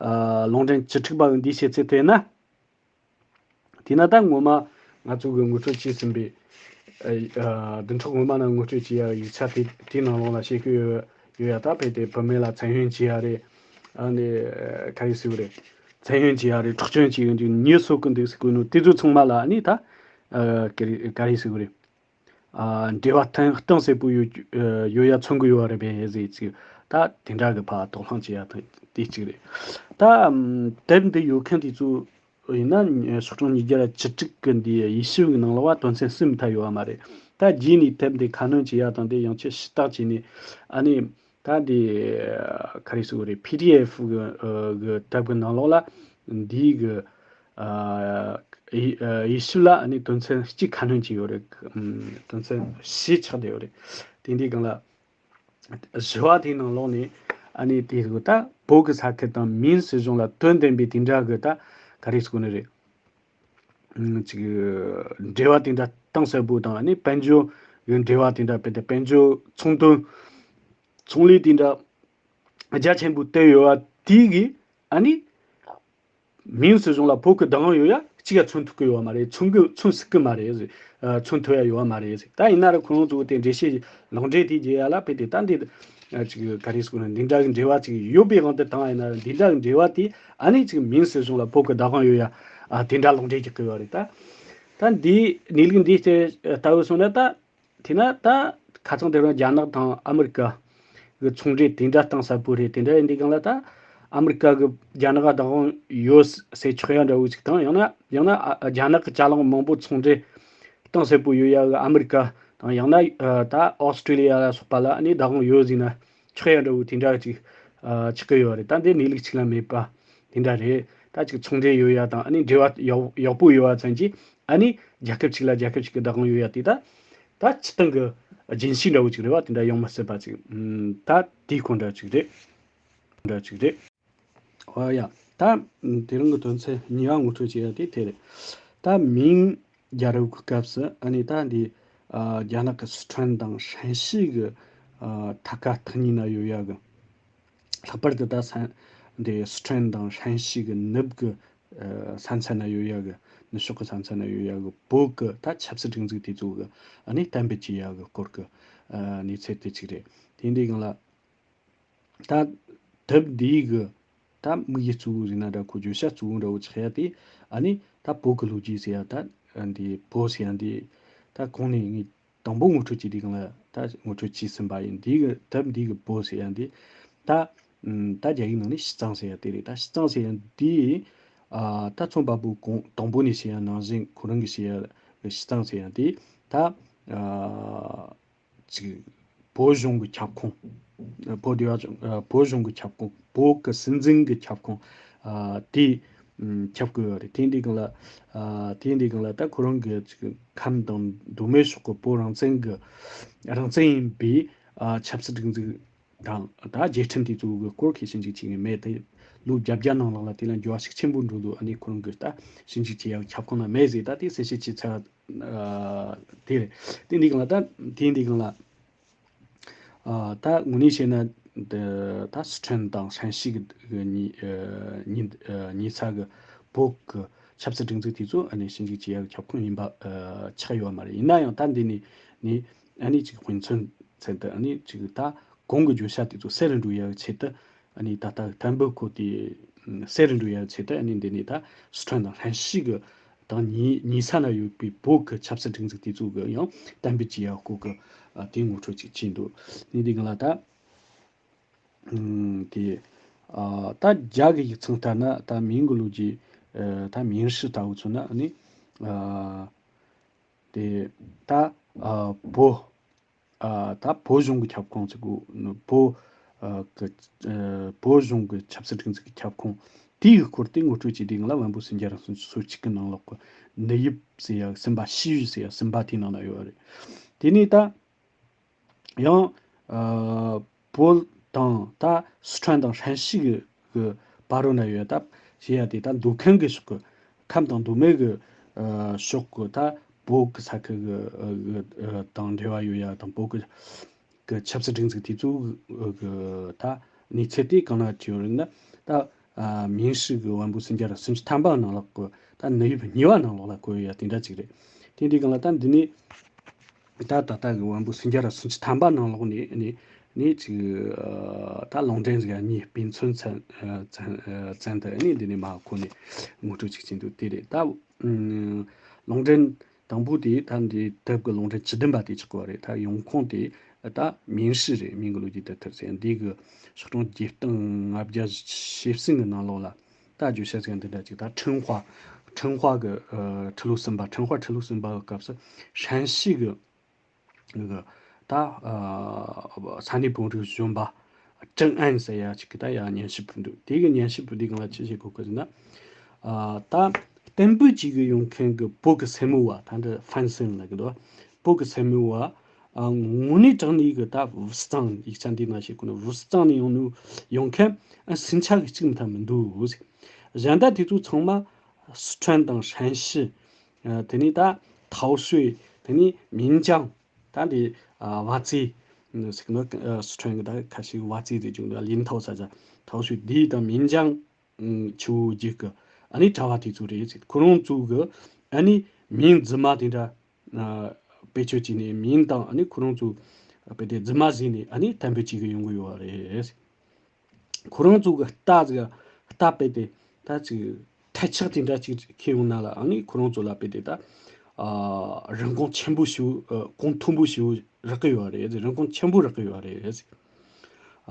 ཨ། ལུང་འདྲེན་བཅུ་དྲུག་པ་གི་འདི་བཤད་ཚུལ་དེ་ན། དེས་ན་ད་ངོ་མ་ང་ཚོ་གི་ངོ་སྤྲོད་བྱས་ཟིན་པའི། ཨ། བདུན་ཕྲག་སྔོན་མ་ནང་ངོ་སྤྲོད་བྱས་ཡ་ཡིག་ཆ་དེ་དེའི་ནང་ལོགས་ལ་བཤད་ཀྱི་ཡོད་ཡོད་ཡ། ད་རྦད་དེ་བུད་མེད་ལ་མཚན་སྨྱོན་བྱེད་ཡ་རེད། ཨ་ནི་ག་རེ་ཟེར་དགོས་རེད། མཚན་སྨྱོན་བྱེད་ཡ་རེད། འཕྲོག་བཅོམ་བྱེད་ཡ་རེད། མི་གསོད་གི་འདུག་ཟེར་གོ་ནོ་དེ་ཚོ་ཚང་མ་ལ་ཨ་ནི་ད། ཨ། ག་རེ་ག་རེ་ཟེར་དགོས་རེད། ཨ། འབྲེལ་བ་གཏིང་གཏིང་ཟབ་པོ་ཡོད་ཡོད་ཡ་མཚོན་གི་ཡོད་རེད་པས་ཟེར་ཅིག་ད་དེ་འདྲ་གི་ཕར་དོགས་སློང་བྱེད་ཡ་དེ་གཅིག་རེད། ད་དེབ་འདི་ཡོད་མཁན་དེ་ཚོ་ཡིན་ན་སོག་གྲངས་ཉིས་བརྒྱ་བཅུ་དྲུག་གི་འདི་དབྱེ་ཞིབ་གི་ནང་ལོགས་ལ་དོན་ཚན་གསུམ་མཐའ་ཡོད་པ་མ་རེད། ད་རྗེས་ནས་དེབ་འདི་ཁ་སྣོན་བྱེད་ཡ་དང་། དེ་ཡང་ཆེས་ཞུ་དག་བྱས་ནས་ཨ་ནི་ད་འདི་ག་རེ་ཟེར་དགོས་རེད། པི་ཌི་ཨེཕ་གི་ཨ་གི་དེབ་གི་ནང་ལོགས་ལ་འདི་གི་ཨ་དབྱེ་ཨ་དབྱེ་ཞིབ་ལ་ཨ་ནི་དོན་ཚན་གཅིག་ཁ་སྣོན་བྱས་ཡོད་རེད། ཨམ། དོན་ཚན་བཞི་ཆགས་བསྡད་ཡོད་རེད། དེ་འདི་སྒང་ལ། བཞི་བ་དེའི་ནང་ལོགས་ནས་ཨ་ནི་དེ་ད་བོད་ཀྱི་ས་ཁུལ་དང་མིང་སྲིད་གཞུང་ལ་དོན་ལྡན་པའི་དེ་འདྲ་གི་ད་ག་རེ་ཟེར་དགོས་ནི་རེད། ཨུམ། ཅིག་འབྲེལ་བ་དེ་འདྲ་གཏིང་ཟབ་པོ་དང་། ཨ་ནི་དཔལ་འབྱོར་གྱི་འབྲེལ་བ་དེ་འདྲ། དཔེར་ན་དཔལ་འབྱོར་ཚོང་དོན་ཚོང་ལས་དེ་འདྲ་རྒྱ་ཆེན་པོ་བསྟན་ཡོད་པ་དེ་གིས་ཨ་ནི། མིང་སྲིད་གཞུང་ལ་བོད་ཀྱི་བདག་དབང་ཡོད་ཡ་གཅིག་ཡ་མཚོན་ཐུབ་ཀྱི་ཡོད་མ་རེད། མཚོན་གི་མཚོན་སྲིད་ཀྱི་མ་རེད། ཨ། མཚོན་ཐུབ་ཡ་ཡོད་མ་རེད། ད་ཡིན་ན་ར་ཁོ་རང་ཚོ་དེ་འགྲེལ་བཤད་ལུང་འདྲེན་དེ་རྒྱག་ཡ་ལ་དཔེ་དེ་ད་འདི། ཨ། ཅིག་ག་རེ་ཟེར་དགོས་ན། འདི་འདྲ་གི་འབྲེལ་བ་ཅིག་ཡོད་པའི་དབང་དུ་བཏང་ཡིན་ན། འདི་འདྲ་གི་འབྲེལ་བ་དེ་ཨ་ནི་ཅིག་མིང་སྲིད་གཞུང་ལ་བོད་ཀྱི་བདག་དབང་ཡོད་ཡ། ཨ། དེ་འདྲ་ལུང་འདྲེན་རྒྱག་གི་ཡོད་རེད། ད་ད་འདི་གནས་ལུགས་འདི་ལྟ་བུ་སོང་ན་ད། དེས་ན་ད་ཁ་སང་དེ་རིང་རྒྱ་ནག་དང་ཨ་མི་རི་ཀ་གི་ཚོང་འབྲེལ་དེ་འདྲ་གཏིང་ཟབ་པོ་རེད། དེ་འདྲ་ཡིན་དུས་སྒང་ལ་ད་ཨ་མི་རི་ཀ་གི་རྒྱ་ནག་བདག་དབང་ཡོད་ཟེར་ཆོག་ཡ་འདྲ་བོ་ཅིག་དང་། ཡང་ན་ཡང་ན་ཨ་རྒྱ་ནག་གི་ཅ་ལག་མང་པོ་ཚོང་འབྲེལ་གཏིང་ཟབ་པོ་ཡོད་ཡ་གི་ཨ་མི་རི་ཀ་དང་། ཡང་ན་ཨ་ད་ཨོ་སི་ཀྲི་ལི་ཡ་ལ་སོགས་པ་ལ་ཨ་ནི་བདག་དབང་ཡོད་ཟེར་ན་ཆོག་ཡ་འདྲ་བོ་དེ་འདྲ་ཅིག་ཨ་ཆགས་ཀྱི་ཡོད་རེད། ད་འདི་གནས་ལུགས་གཅིག་ལ་མེད་པ་དེ་འདྲ་རེད། ད་ཅིག་ཚོང་འབྲེལ་ཡོད་ཡ་དང་། ཨ་ནི་འབྲེལ་བ་ཡག་ཡག་པོ་ཡོད་པ་ཙམ་གྱིས་ཨ་ནི་རྒྱལ་ཁབ་ཅིག་ལ་རྒྱལ་ཁབ་ཅིག་གི་བདག་དབང་ཡོད་ཡ་དེ་ད་ད་སྤྱིར་བཏང་གི་རྒྱུན་ཤེས་འདྲ་བོ་ཅིག་རེད་བ། དེ་འདྲ་ཡོང་མི་སྲིད་པ་ཅིག་ཨུམ། ད་དེའི་སྐོར་འདྲ་ཅིག་རེད། འདྲ་ཅིག་རེད། ཨོ་ཡ། ད་དེ་རིང་གི་དོན་ཚན་གཉིས་པ་ངོ་སྤྲོད་བྱེད་ཡ་དེ་དེ་རེད། ད་མིང་རྒྱལ་རབས་ཀྱི་སྐབས་སུ་ཨ་ནི་ད་འདི་ཨ་རྒྱ་ནག་གི་སི་ཁྲོན་དང་ཧྲན་ཞི་གི་ཨ་མཐའ་ཁ་ཐག་ཉེ་ན་ཡོད་ཡ་གི། ལྷག་པར་དུ་ད་ས་འདི་སི་ཁྲོན་དང་ཧྲན་ཞི་གི་ནུབ་གི་ཨ་ས་མཚམས་ན་ཡོད་ཡ་གི། ནུབ་ཕྱོགས་ཀྱི་ས་མཚམས་ན་ཡོད་ཡ་གི་བོད་ཀྱི་ད་ཆབ་སྲིད་སྒྲིག་འཛུགས་དེ་ཚོ་གི་ཨ་ནི་གཏན་འབེབས་བྱེད་ཡ་གི་སྐོར་གྱི་ཨ་གནས་ཚུལ་དེ་གཅིག་རེད། དེ་འདྲའི་སྒང་ལ་ད་དེབ་འདིའི་གི་ད་དམིགས་ཡུལ་གཙོ་བོ་ཟེར་ན་འདྲ། ཁོ་བརྗོད་བྱ་གཙོ་བོ་འདྲ་བོ་ཆགས་ཡ་དེ་ཨ་ནི་ད་བོད་ཀྱི་ལོ་རྒྱུས་ཟེར་ཡ། ད་འདི་བོད་ཟེར་ཡ་འདི་ད་གོང་ནས་ངས་དང་པོ་ངོ་སྤྲོད་བྱས་དུས་སྒང་ལ་ད་ངོ་སྤྲོད་བྱས་ཟིན་པ་ཡིན། འདི་གི་དེབ་འདི་གི་བོད་ཟེར་ཡ་འདི་ད་ཨམ་ད་རྒྱ་ཡིག་ནང་ནས་西藏ཟེར་ཡ་དེ་རེད། ད་西藏ཟེར་ཡ་འདི་ཨ་ད་ཚོང་པ་པོ་གོང་དང་པོ་ནས་བཤད་ཡ་ནང་བཞིན་ཁོ་རང་གི་བཤད་ཡ་西藏ཟེར་ཡ་འདི་ད་ཨ་ཅིག་བོད་གཞུང་གི་ཁྱབ་ཁོངས། བོད་སྡེ་བ་ཅུང་། བོད་གཞུང་གི་ཁྱབ་ཁོངས། བོད་ཀྱི་སྲིད་འཛིན་གྱི་ཁྱབ་ཁོངས། ཨ་དེ་ཨམ་ཁྱབ་དགོས་པ་རེད། དེ་འདི་སྒང་ལ་ཨ་དེ་འདི་སྒང་ལ་ད་ཁོ་རང་གི་ཅིག་ཁམས་དང་མདོ་སྨད་ཕྱོགས་ཀྱི་བོད་རང་བཙན་གྱི་རང་བཙན་ཡིན་པའི་ཨ་ཆབ་སྲིད་སྒྲིག་འཛུགས་དང་ད་རྒྱལ་ཁྲིམས་དེ་ཚོ་གི་སྐོར་གྱི་ཞིབ་འཇུག་བྱེད་མཁན་མེད་དེ། ལོ་བརྒྱད་བརྒྱ་ནང་ལོགས་ལ་དེ་ལ་འགྱུར་བ་ཤུགས་ཆེན་པོ་འགྲོ་འདུག་ཨ་ནི་ཁོ་རང་གི་ད་ཞིབ་འཇུག་བྱེད་ཡག་ཁྱབ་ཁོངས་ན་མེད་ཟེར། ད་དེ་གསལ་བཤད་བྱས་ཚར། ཨ་དེ་རེད། དེ་འདི་སྒང་ལ་ད་དེ་འདི་སྒང་ལ་ཨ་ད་དངོས་གནས་བཤད་ན་ད་ད་སི་ཁྲོན་དང་ཧྲན་ཞི་གི་གི་གཉིས་ཨ་གཉིས་ཨ་གཉིས་ས་གི་བོད་གི་ཆབ་སྲིད་སྒྲིག་འཛུགས་དེ་ཚོ་ཨ་ནི་ཞིབ་འཇུག་བྱེད་ཡག་ཁྱབ་ཁོངས་ཡིན་པ་ཨ་ཆགས་ཡོད་མ་རེད། ཡིན་ན་ཡང་ད་འདི་ནས་ནི་ཨ་ནི་ཅིག་དཔེ་མཚོན་ཚད་དུ་ཨ་ནི་ཅིག་ད་ གོང་གི་བརྗོད་བྱ་དེ་ཚོ་གསལ་རུ་འགྲོ་ཡག་ཆེད་དུ། ཨ་ནི་ད་ལྟ་ཐན་པུ་ཁོ་དེ་གསལ་རུ་འགྲོ་ཡག་ཆེད་དུ། ཨ་ནི་འདི་ནས་ད་སི་ཁྲོན་དང་ཧྲན་ཞི་གི་དང་ཉེ་ཉེ་ས་ན་ཡོད་པའི་བོད་ཀྱི་ཆབ་སྲིད་སྒྲིག་འཛུགས་དེ་ཚོ་གི་ཡང་གཏན་འབེབས་བྱེད་ཡག་སྐོར་གི་ཨ་དེ་ངོ་སྤྲོད་ཅིག་བྱས་འདུག་ནི་འདི་ག་ལ་ད་ཨུམ་དེ་ཨ་ད་རྒྱ་གི་ཡིག་ཚང་ལྟར་ན་ད་明个路ཅིག་ཨ་ད明史ལྟ་བུ་ཚོ་ན་ཨ་ནི་ཨ་དེ་ད་ཨ་བོད་ཨ་ད་བོད་གཞུང་གི་ཁྱབ་ཁོངས་ཚུད་གོ་ནི་བོད་ཨ་གི་ཨ་བོད་གཞུང་གི་ཆབ་སྲིད་སྒྲིག་འཛུགས་ཀྱི་ཁྱབ་ཁོངས་དེའི་སྐོར་དེ་ངོ་སྤྲོད་བྱས་དུས་ང་ལ་དབང་པོ་སུམ་བརྒྱ་ར་སུམ་ཅུ་སོ་གཅིག་གི་ནང་ལོགས་ཀྱི་ནི་ཡིབ་ཟེར་ཡ་སུམ་པ་ཤི་ཡུ་ཟེར་ཡ་སུམ་པ་དེའི་ནང་ན་ཡོད་རེད། དེ་ནས་ད་ཡང་ཨ་བོད་དང་ད་སི་ཁྲོན་དང་ཧྲན་ཞི་གི་གི་བར་རོ་ན་ཡོད་ད་ཞེས་ཡ་དེ་ད་མདོ་ཁམས་གི་ཕྱོགས་གི་ཁམས་དང་མདོ་སྨད་གི་ཨ་ཕྱོགས་གི་ད་བོད་གི་ས་ཁུལ་གི་ཨ་གི་ཨ་དང་འབྲེལ་བ་ཡོད་ཡ་དང་བོད་གི་གི་ཆབ་སྲིད་སྒྲིག་འཛུགས་དེ་ཚོ་གི་ད་གནས་ཚུལ་དེ་གང་ན་བྲིས་ཡོད་རེད་ན་ད་ཨ་明史གི་དབང་པོ་སུམ་བརྒྱ་ར་སུམ་ཅུ་ཐམ་པ་ནང་ལོགས་གི་ད་ནི་ཡིབ་གཉིས་པ་ནང་ལོགས་ལ་བཀོད་ཡོད་ཡ་དེ་འདྲ་ཅིག་རེད། དེ་འདི་གང་ལ་ད་འདི་ནས་ད་ད་ལྟ་གི་དབང་པོ་སུམ་བརྒྱ་ར་སུམ་ཅུ་ཐམ་པ་ནང་ལོགས་ནས་ནས་ནས་ཅིག་ཨ་ད་ལུང་འདྲེན་ཟིག་གཉིས་དཔེ་མཚོན་ཚན་ཨ་ཚན་ཨ་ཚན་དུ་ཨ་ནི་འདི་ནས་མ་ཁོ་ནས་ངོ་སྤྲོད་ཅིག་བྱེད་འདུག་དེ་རེད་ད། ཨ་ལུང་འདྲེན་དང་པོ་དེ་ད་འདི་དེབ་ཀྱི་ལུང་འདྲེན་བཅུ་བདུན་པ་དེ་ཆགས་པ་རེད། ད་ཡོང་ཁུངས་དེ་ད་明史རེད།明个路ཅིག་དེབ་ཐེར་ཟེར་འདི་གི་ཤོག་གྲངས་བརྒྱད་སྟོང་ལྔ་བརྒྱ་ཞེ་གསུམ་གི་ནང་ལོགས་ལ་ད་བརྗོད་བྱ་ཟེར་འདི་འདྲ་ཅིག་ད་ཁྲིན་ཧྭ་ཁྲིན་ཧྭ་གི་ཨ་ཁྲི་ལོ་གསུམ་པ་ཁྲིན་ཧྭ་ཁྲི་ལོ་གསུམ་པ་གི་སྐབས་སུ་ཧྲན་ཞི་གི་གི་ད་ཨ་ས་གནས་བོད་རིགས་གཞོན་པ་ཀྲང་ཨན་ཟེར་ཡ་ཅིག་གི་ད་ཡ་སྙན་ཞུ་ཕུལ་འདུག་དེ་གི་སྙན་ཞུ་ཕུལ་དུས་གང་ལ་ཅི་བྱེད་དགོས་གི་ཟེར་ན། ཨ་ད་བསྟན་པོ་གཅིག་གི་ཡོང་མཁན་གི་བོད་གི་སེར་མོ་བ་ད་འདི་ཧྥན་སེན་ལབ་གི་འདུག་བོད་གི་སེར་མོ་བ་ཨ་དངོས་གནས་དྲང་གནས་གི་ད་བུ་གཙང་ཡིག་ཆ་འདི་ན་ཞིག་གོ་ནི་བུ་གཙང་ནས་ཡོང་ནི་ཡོང་མཁན་ཨ་སུན་ཆ་གི་གཅིག་མི་ཐ་མི་འདུག་གཞན་ད་དེ་ཚོ་ཚང་མ་སི་ཁྲོན་དང་ཧྲན་ཞི། ཨ་དེ་ནས་ད་ཐའོ་ཧྲུའེ། དེ་ནས་མིན་ཅང་། ད་འདི་ཨ་ཝ་ཙི་ཟེར་གི་ནོ། ཨ་སི་ཁྲོན་གི་ད་ཁ་ཤས་ཝ་ཙི་ཟེར་གྱི་འདུག་ལིན་ཐའོ་ས་ཆ་ཐའོ་ཧྲུའེ་འདི་དང་མིན་ཅང་ཆུ་བོ་རྒྱུད་གི་ཨ་ནི་གྲྭ་བ་དེ་ཚོ་རེད་ཟེར། ཁོ་རང་ཚོ་གི་ཨ་ནི་མིང་རྫུན་མ་དེ་འདྲ་ཨ་བེད་སྤྱོད་བྱས་ནས་མིང་དང་ཨ་ནི་ཁོ་རང་ཚོ་བེད་དེ་རྫུན་མ་བཟོས་ནས་ཨ་ནི་བསྟན་པའི་ཅིག་གི་ཡོང་གི་ཡོད་རེད། ཁོ་རང་ཚོ་གི་རྟ་ཟིག་རྟ་བེད་དེ་ད་ཅིག་ཐལ་ཆག་དེ་འདྲ་ཅིག་ཁྱེར་ཡོང་ན་ལ་ཨ་ནི་ཁོ་རང་ཚོ་ལ་བེད་དེ་ད་ཨ་རིན་གོང་ཆེན་པོ་ཞིག་ཨ་གོང་མཐོན་པོ་ཞིག་རག་གི་ཡོད་རེད། རིན་གོང་ཆེན་པོ་རག་གི་ཡོད་རེད།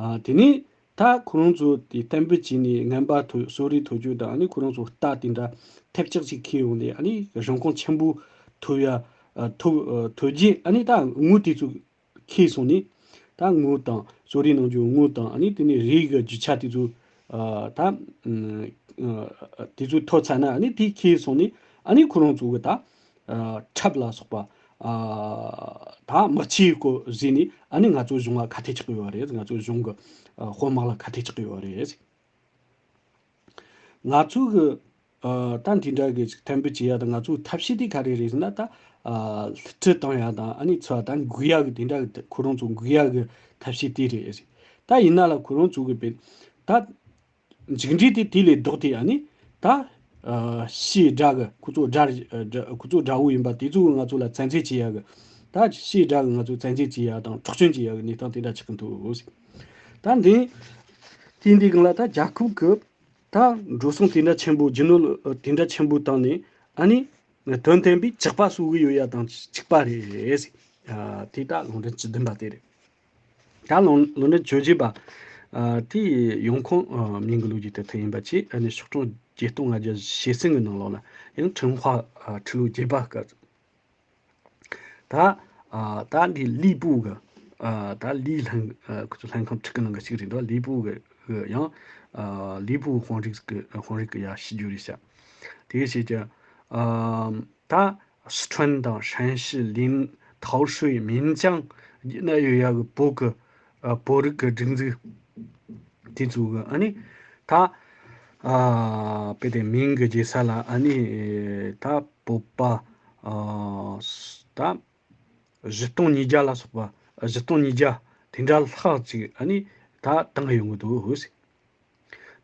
ཨ་དེ་ནས་ད་ཁོ་རང་ཚོ་དེ་གཏན་འབེབས་བྱས་ནས་ངན་པ་ཐོ་གསོད་རེས་ཐོ་བཅོས་དང་ཨ་ནི་ཁོ་རང་ཚོ་རྟ་དེ་འདྲ་ཐལ་ཆག་ཅིག་ཁྱེར་ཡོང་ནས་ཨ་ནི་རིན་གོང་ཆེན་པོ་ཐོབ་ཡ་ཨ་ཐོབ་ཨ་ཐོབ་རྗེས་ཨ་ནི་ད་དངུལ་དེ་ཚོ་ཁྱེར་སོང་ནས་ད་དངུལ་དང་གསོད་རེས་གནང་རྒྱུ་དངུལ་དང་ཨ་ནི་དེ་ནས་རིགས་ཀྱི་རྒྱུ་ཆ་དེ་ཚོ་ཨ་ད་ཨ་དེ་ཚོ་ཐོབ་ཚར་ན་ཨ་ནི་དེ་ཁྱེར་སོང་ནས་ཨ་ནི་ཁོ་རང་ཚོ་གི་ད་ཨ་ཁྲབ་ལ་སོགས་པ་ཨ་ད་དམག་ཆས་སྐོར་བཟོས་ནས་ཨ་ནི་ང་ཚོ་གཞུང་ལ་ཁ་གཏད་གཅོག་གི་ཡོད་རེད། ང་ཚོ་གཞུང་གི་ཨ་དཔོན་དམག་ལ་ཁ་གཏད་གཅོག་གི་ཡོད་རེད། ང་ཚོ་གི་ཨ་ད་འདི་འདྲ་གི་ཅིག་གཏན་འབེབས་བྱེད་ཡ་དང་ང་ཚོའི་ཐབས་ཤེས་དེ་ག་རེ་རེད་ཟེར་ན་ད་ཨ་ལྷི་ཁྲི་བཏང་ཡ་དང་ཨ་ནི་ཚོ་ད་འགུག་ཡ་གི་དེ་འདྲ་གི་ཁོ་རང་ཚོ་འགུག་ཡ་གི་ཐབས་ཤེས་དེ་རེད། ད་ཡིན་ན་ལ་ཁོ་རང་ཚོ་གི་བེད་ད་མཇུག་འབྲས་དེ་དེ་ལས་ལྡོག་སྟེ་ཨ་ནི་ད་ཨ་ཕྱིའི་དགྲ་གི་ཁོ་ཚོ་དགྲ་ཨ་དགྲ་ཁོ་ཚོ་དགྲ་བོ་ཡིན་པ་དེ་ཚོ་གི་ང་ཚོ་ལ་བཙན་འཛུལ་བྱེད་ཡ་གི་ད་ཕྱིའི་དགྲ་གི་ང་ཚོ་བཙན་འཛུལ་བྱེད་ཡ་དང་འཕྲོག་བཅོམ་བྱེད་ཡ་གི་གནས་སྟངས་དེ་འདྲ་ཆགས་ཀྱི་འདུག་ད་འདི་དེ་འདི་གང་ལ་ད་རྒྱལ་ཁབ་གི་ད་འགྲོ་སོང་དེ་འདྲ་ཆེན་པོ་རྒྱུ་ནོར་དེ་འདྲ་ཆེན་པོ་བཏང་ནས་ཨ་ནི་དོན་ལྡན་པའི་ཇག་པ་གསོ་གི་ཡོད་ཡ་དང་གཅིག་པ་རེད། ཨ་དེ་ད་ལུང་འདྲེན་བཅུ་བདུན་པ་དེ་རེད། ད་ལུང་ལུང་འདྲེན་བཅོ་བརྒྱད་པ་ཨ་དེ་ཡོང་ཁུངས་ཨ་明个路ཅིག་དེ་ཐོན་ཡིན་པ་བཅས་ཨ་ནི་ཤོག་གྲངས་བརྒྱད་སྟོང་ལྔ་བརྒྱ་ཞེ་གསུམ་གི་ནང་ལོགས་ལ་ཡང་ཁྲིན་ཧྭ་ཨ་ཁྲི་ལོ་བརྒྱད་པ་སྐབས། ད་ཨ་ད་འདི་ལི་པུ་གི་ཨ་ད་ལི་ལྷན་ཨ་ཁོ་ཚོ་ལྷན་ཁང་ཕྲུ་གུ་ནང་གི་གཅིག་རེད་འདུག་ལི་པུ་གི་གི་ཡང་ཨ་ལི་པུ་དཔོན་རིགས་གི་དཔོན་རིགས་གི་ཡ་ཤི་རྒྱུ་རེད་ཤག་དེ་བྱས་ཀྱི་ཨ་ད་སི་ཁྲོན་དང་ཧྲན་ཞི་ལིན་ཐའོ་ཧྲུའེ་མིན་ཅང་ན་ཡོད་ཡ་གི་བོད་གི་ཨ་བོད་རིགས་གི་སྒྲིག་འཛུགས་དེ་ཚོ་གི་ཨ་ནི་ད་ཨ་དཔེ་དེ་མིང་གི་རྗེས་ས་ལ་ཨ་ནི་ད་བོད་པ་ཨ་ད་བཞི་སྟོང་ཉིས་བརྒྱ་ལ་སོགས་པ་བཞི་སྟོང་ཉིས་བརྒྱ་དེ་འདྲ་ལྷག་ཅིག་ཨ་ནི་ད་བཏང་ཡོང་གི་འདུག་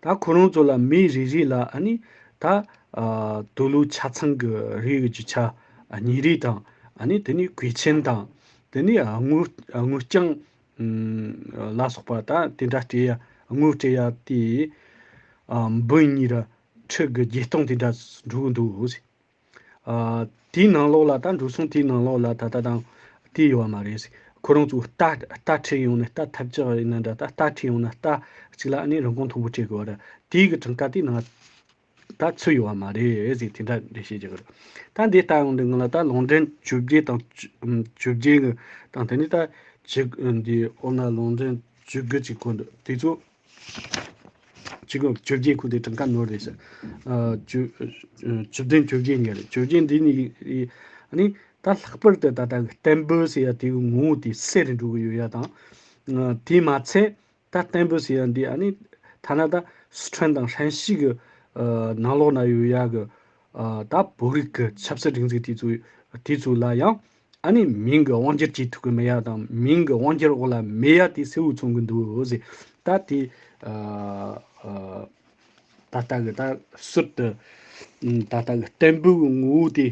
ད་ཁོ་རང་ཚོ་ལ་མི་རེ་རེ་ལ་ཨ་ནི་ད་ཨ་དུག་ལོག་ཆ་ཚང་གི་རིགས་རྒྱུ་ཆ་གཉིས་རེ་དང་ཨ་ནི་དེ་ནས་གོས་ཆེན་དང་དེ་ནས་དངུལ་དངུལ་རྐྱང་ ཨུམ། ལ་སོགས་པ་ད་དེ་འདྲ་སྤྲད་ཡ། དངུལ་སྤྲད་ཡ་དེ། ཨ། འབུམ་གཉིས་ར་ཁྲི་གི་བརྒྱད་སྟོང་དེ་འདྲ་འགྲོ་གི་འདུག་ཟེར། ཨ། དེའི་ནང་ལོགས་ལ་ད་འགྲོ་སོང་དེའི་ནང་ལོགས་ལ་ད་ལྟ་དང་དེ་ཡོད་པ་མ་རེད། ཁོ་རང་ཚོ་རྟ་རྟ་ཁྲིད་ཡོང་ནས། རྟ་ཐབས་ཆག་ཡིན་ན་འདྲ། ད་རྟ་ཁྲིད་ཡོང་ན་རྟ་གཅིག་ལ་ཨ་ནི་རིན་གོང་མཐོ་པོ་སྤྲད་དགོས་པ་རེད། དེའི་གི་གྲངས་ཀ་དེ་ནང་ད་ཚུད་ཡོད་པ་མ་རེད་ཟེར། དེ་འདྲ་འགྲེལ་བཤད་རྒྱག་གི་རེད། ད་འདི་ལྟ་ཡོང་དུས་ང་ལ་ད་ལུང་འདྲེན་བཅོ་བརྒྱད་དང་བཅོ་བརྒྱད་གི་དང་། དེ་ནས་ད་ཇི་འདི་ཨོ་ན་ལུང་འདྲེན་བཅུ་དགུ་ཅིག་གོ་འདུག་དེ་ཚོ། གཅིག་གོ་བཅོ་བརྒྱད་ཁོ་དེ་གྲངས་ཀ་ནོར་རེད་ཟེར། ཨ། བཅུ་བཅུ་བདུན་བཅོ་བརྒྱད་གཉིས་རེད། བཅོ་བརྒྱད་འདི་གཉིས། ཨ་ནི་ད་ལྷག་པར་དུ་ད་ལྟ་གི་བརྟན་པོ་ཟེར་ཡ་དེའི་ངོ་བོ་དེ་གསལ་རུ་འགྲོ་གི་ཡོད་ཡ་དང་། ཨ། དེས་མ་ཚད་ད་བརྟན་པོ་ཟེར་ཡ་འདི་ཨ་ནི་ཐ་ན་ད་སི་ཁྲོན་དང་ཧྲན་ཞི་གི། ཨ། ནང་ལོགས་ན་ཡོད་ཡ་གི། ཨ། ད་བོད་རིགས་ཀྱི་ཆབ་སྲིད་སྒྲིག་འཛུགས་དེ་ཚོ་དེ་ཚོ་ལ་ཡང་ཨ་ནི་མིང་གི་དབང་སྒྱུར་བྱེད་ཐུབ་ཀྱི་མེད་ཡ་དང་། མིང་གི་དབང་སྒྱུར་འོག་ལ་མེད་ཡ་དེ་གསལ་བོ་མཚོན་གྱི་འདུག་ཟེར། ད་དེ། ཨ། ཨ། ད་ལྟ་གི་ད་ཟུར་དུ། ཨ། ད་ལྟ་གི་བརྟན་པོའི་ངོ་བོ་དེ།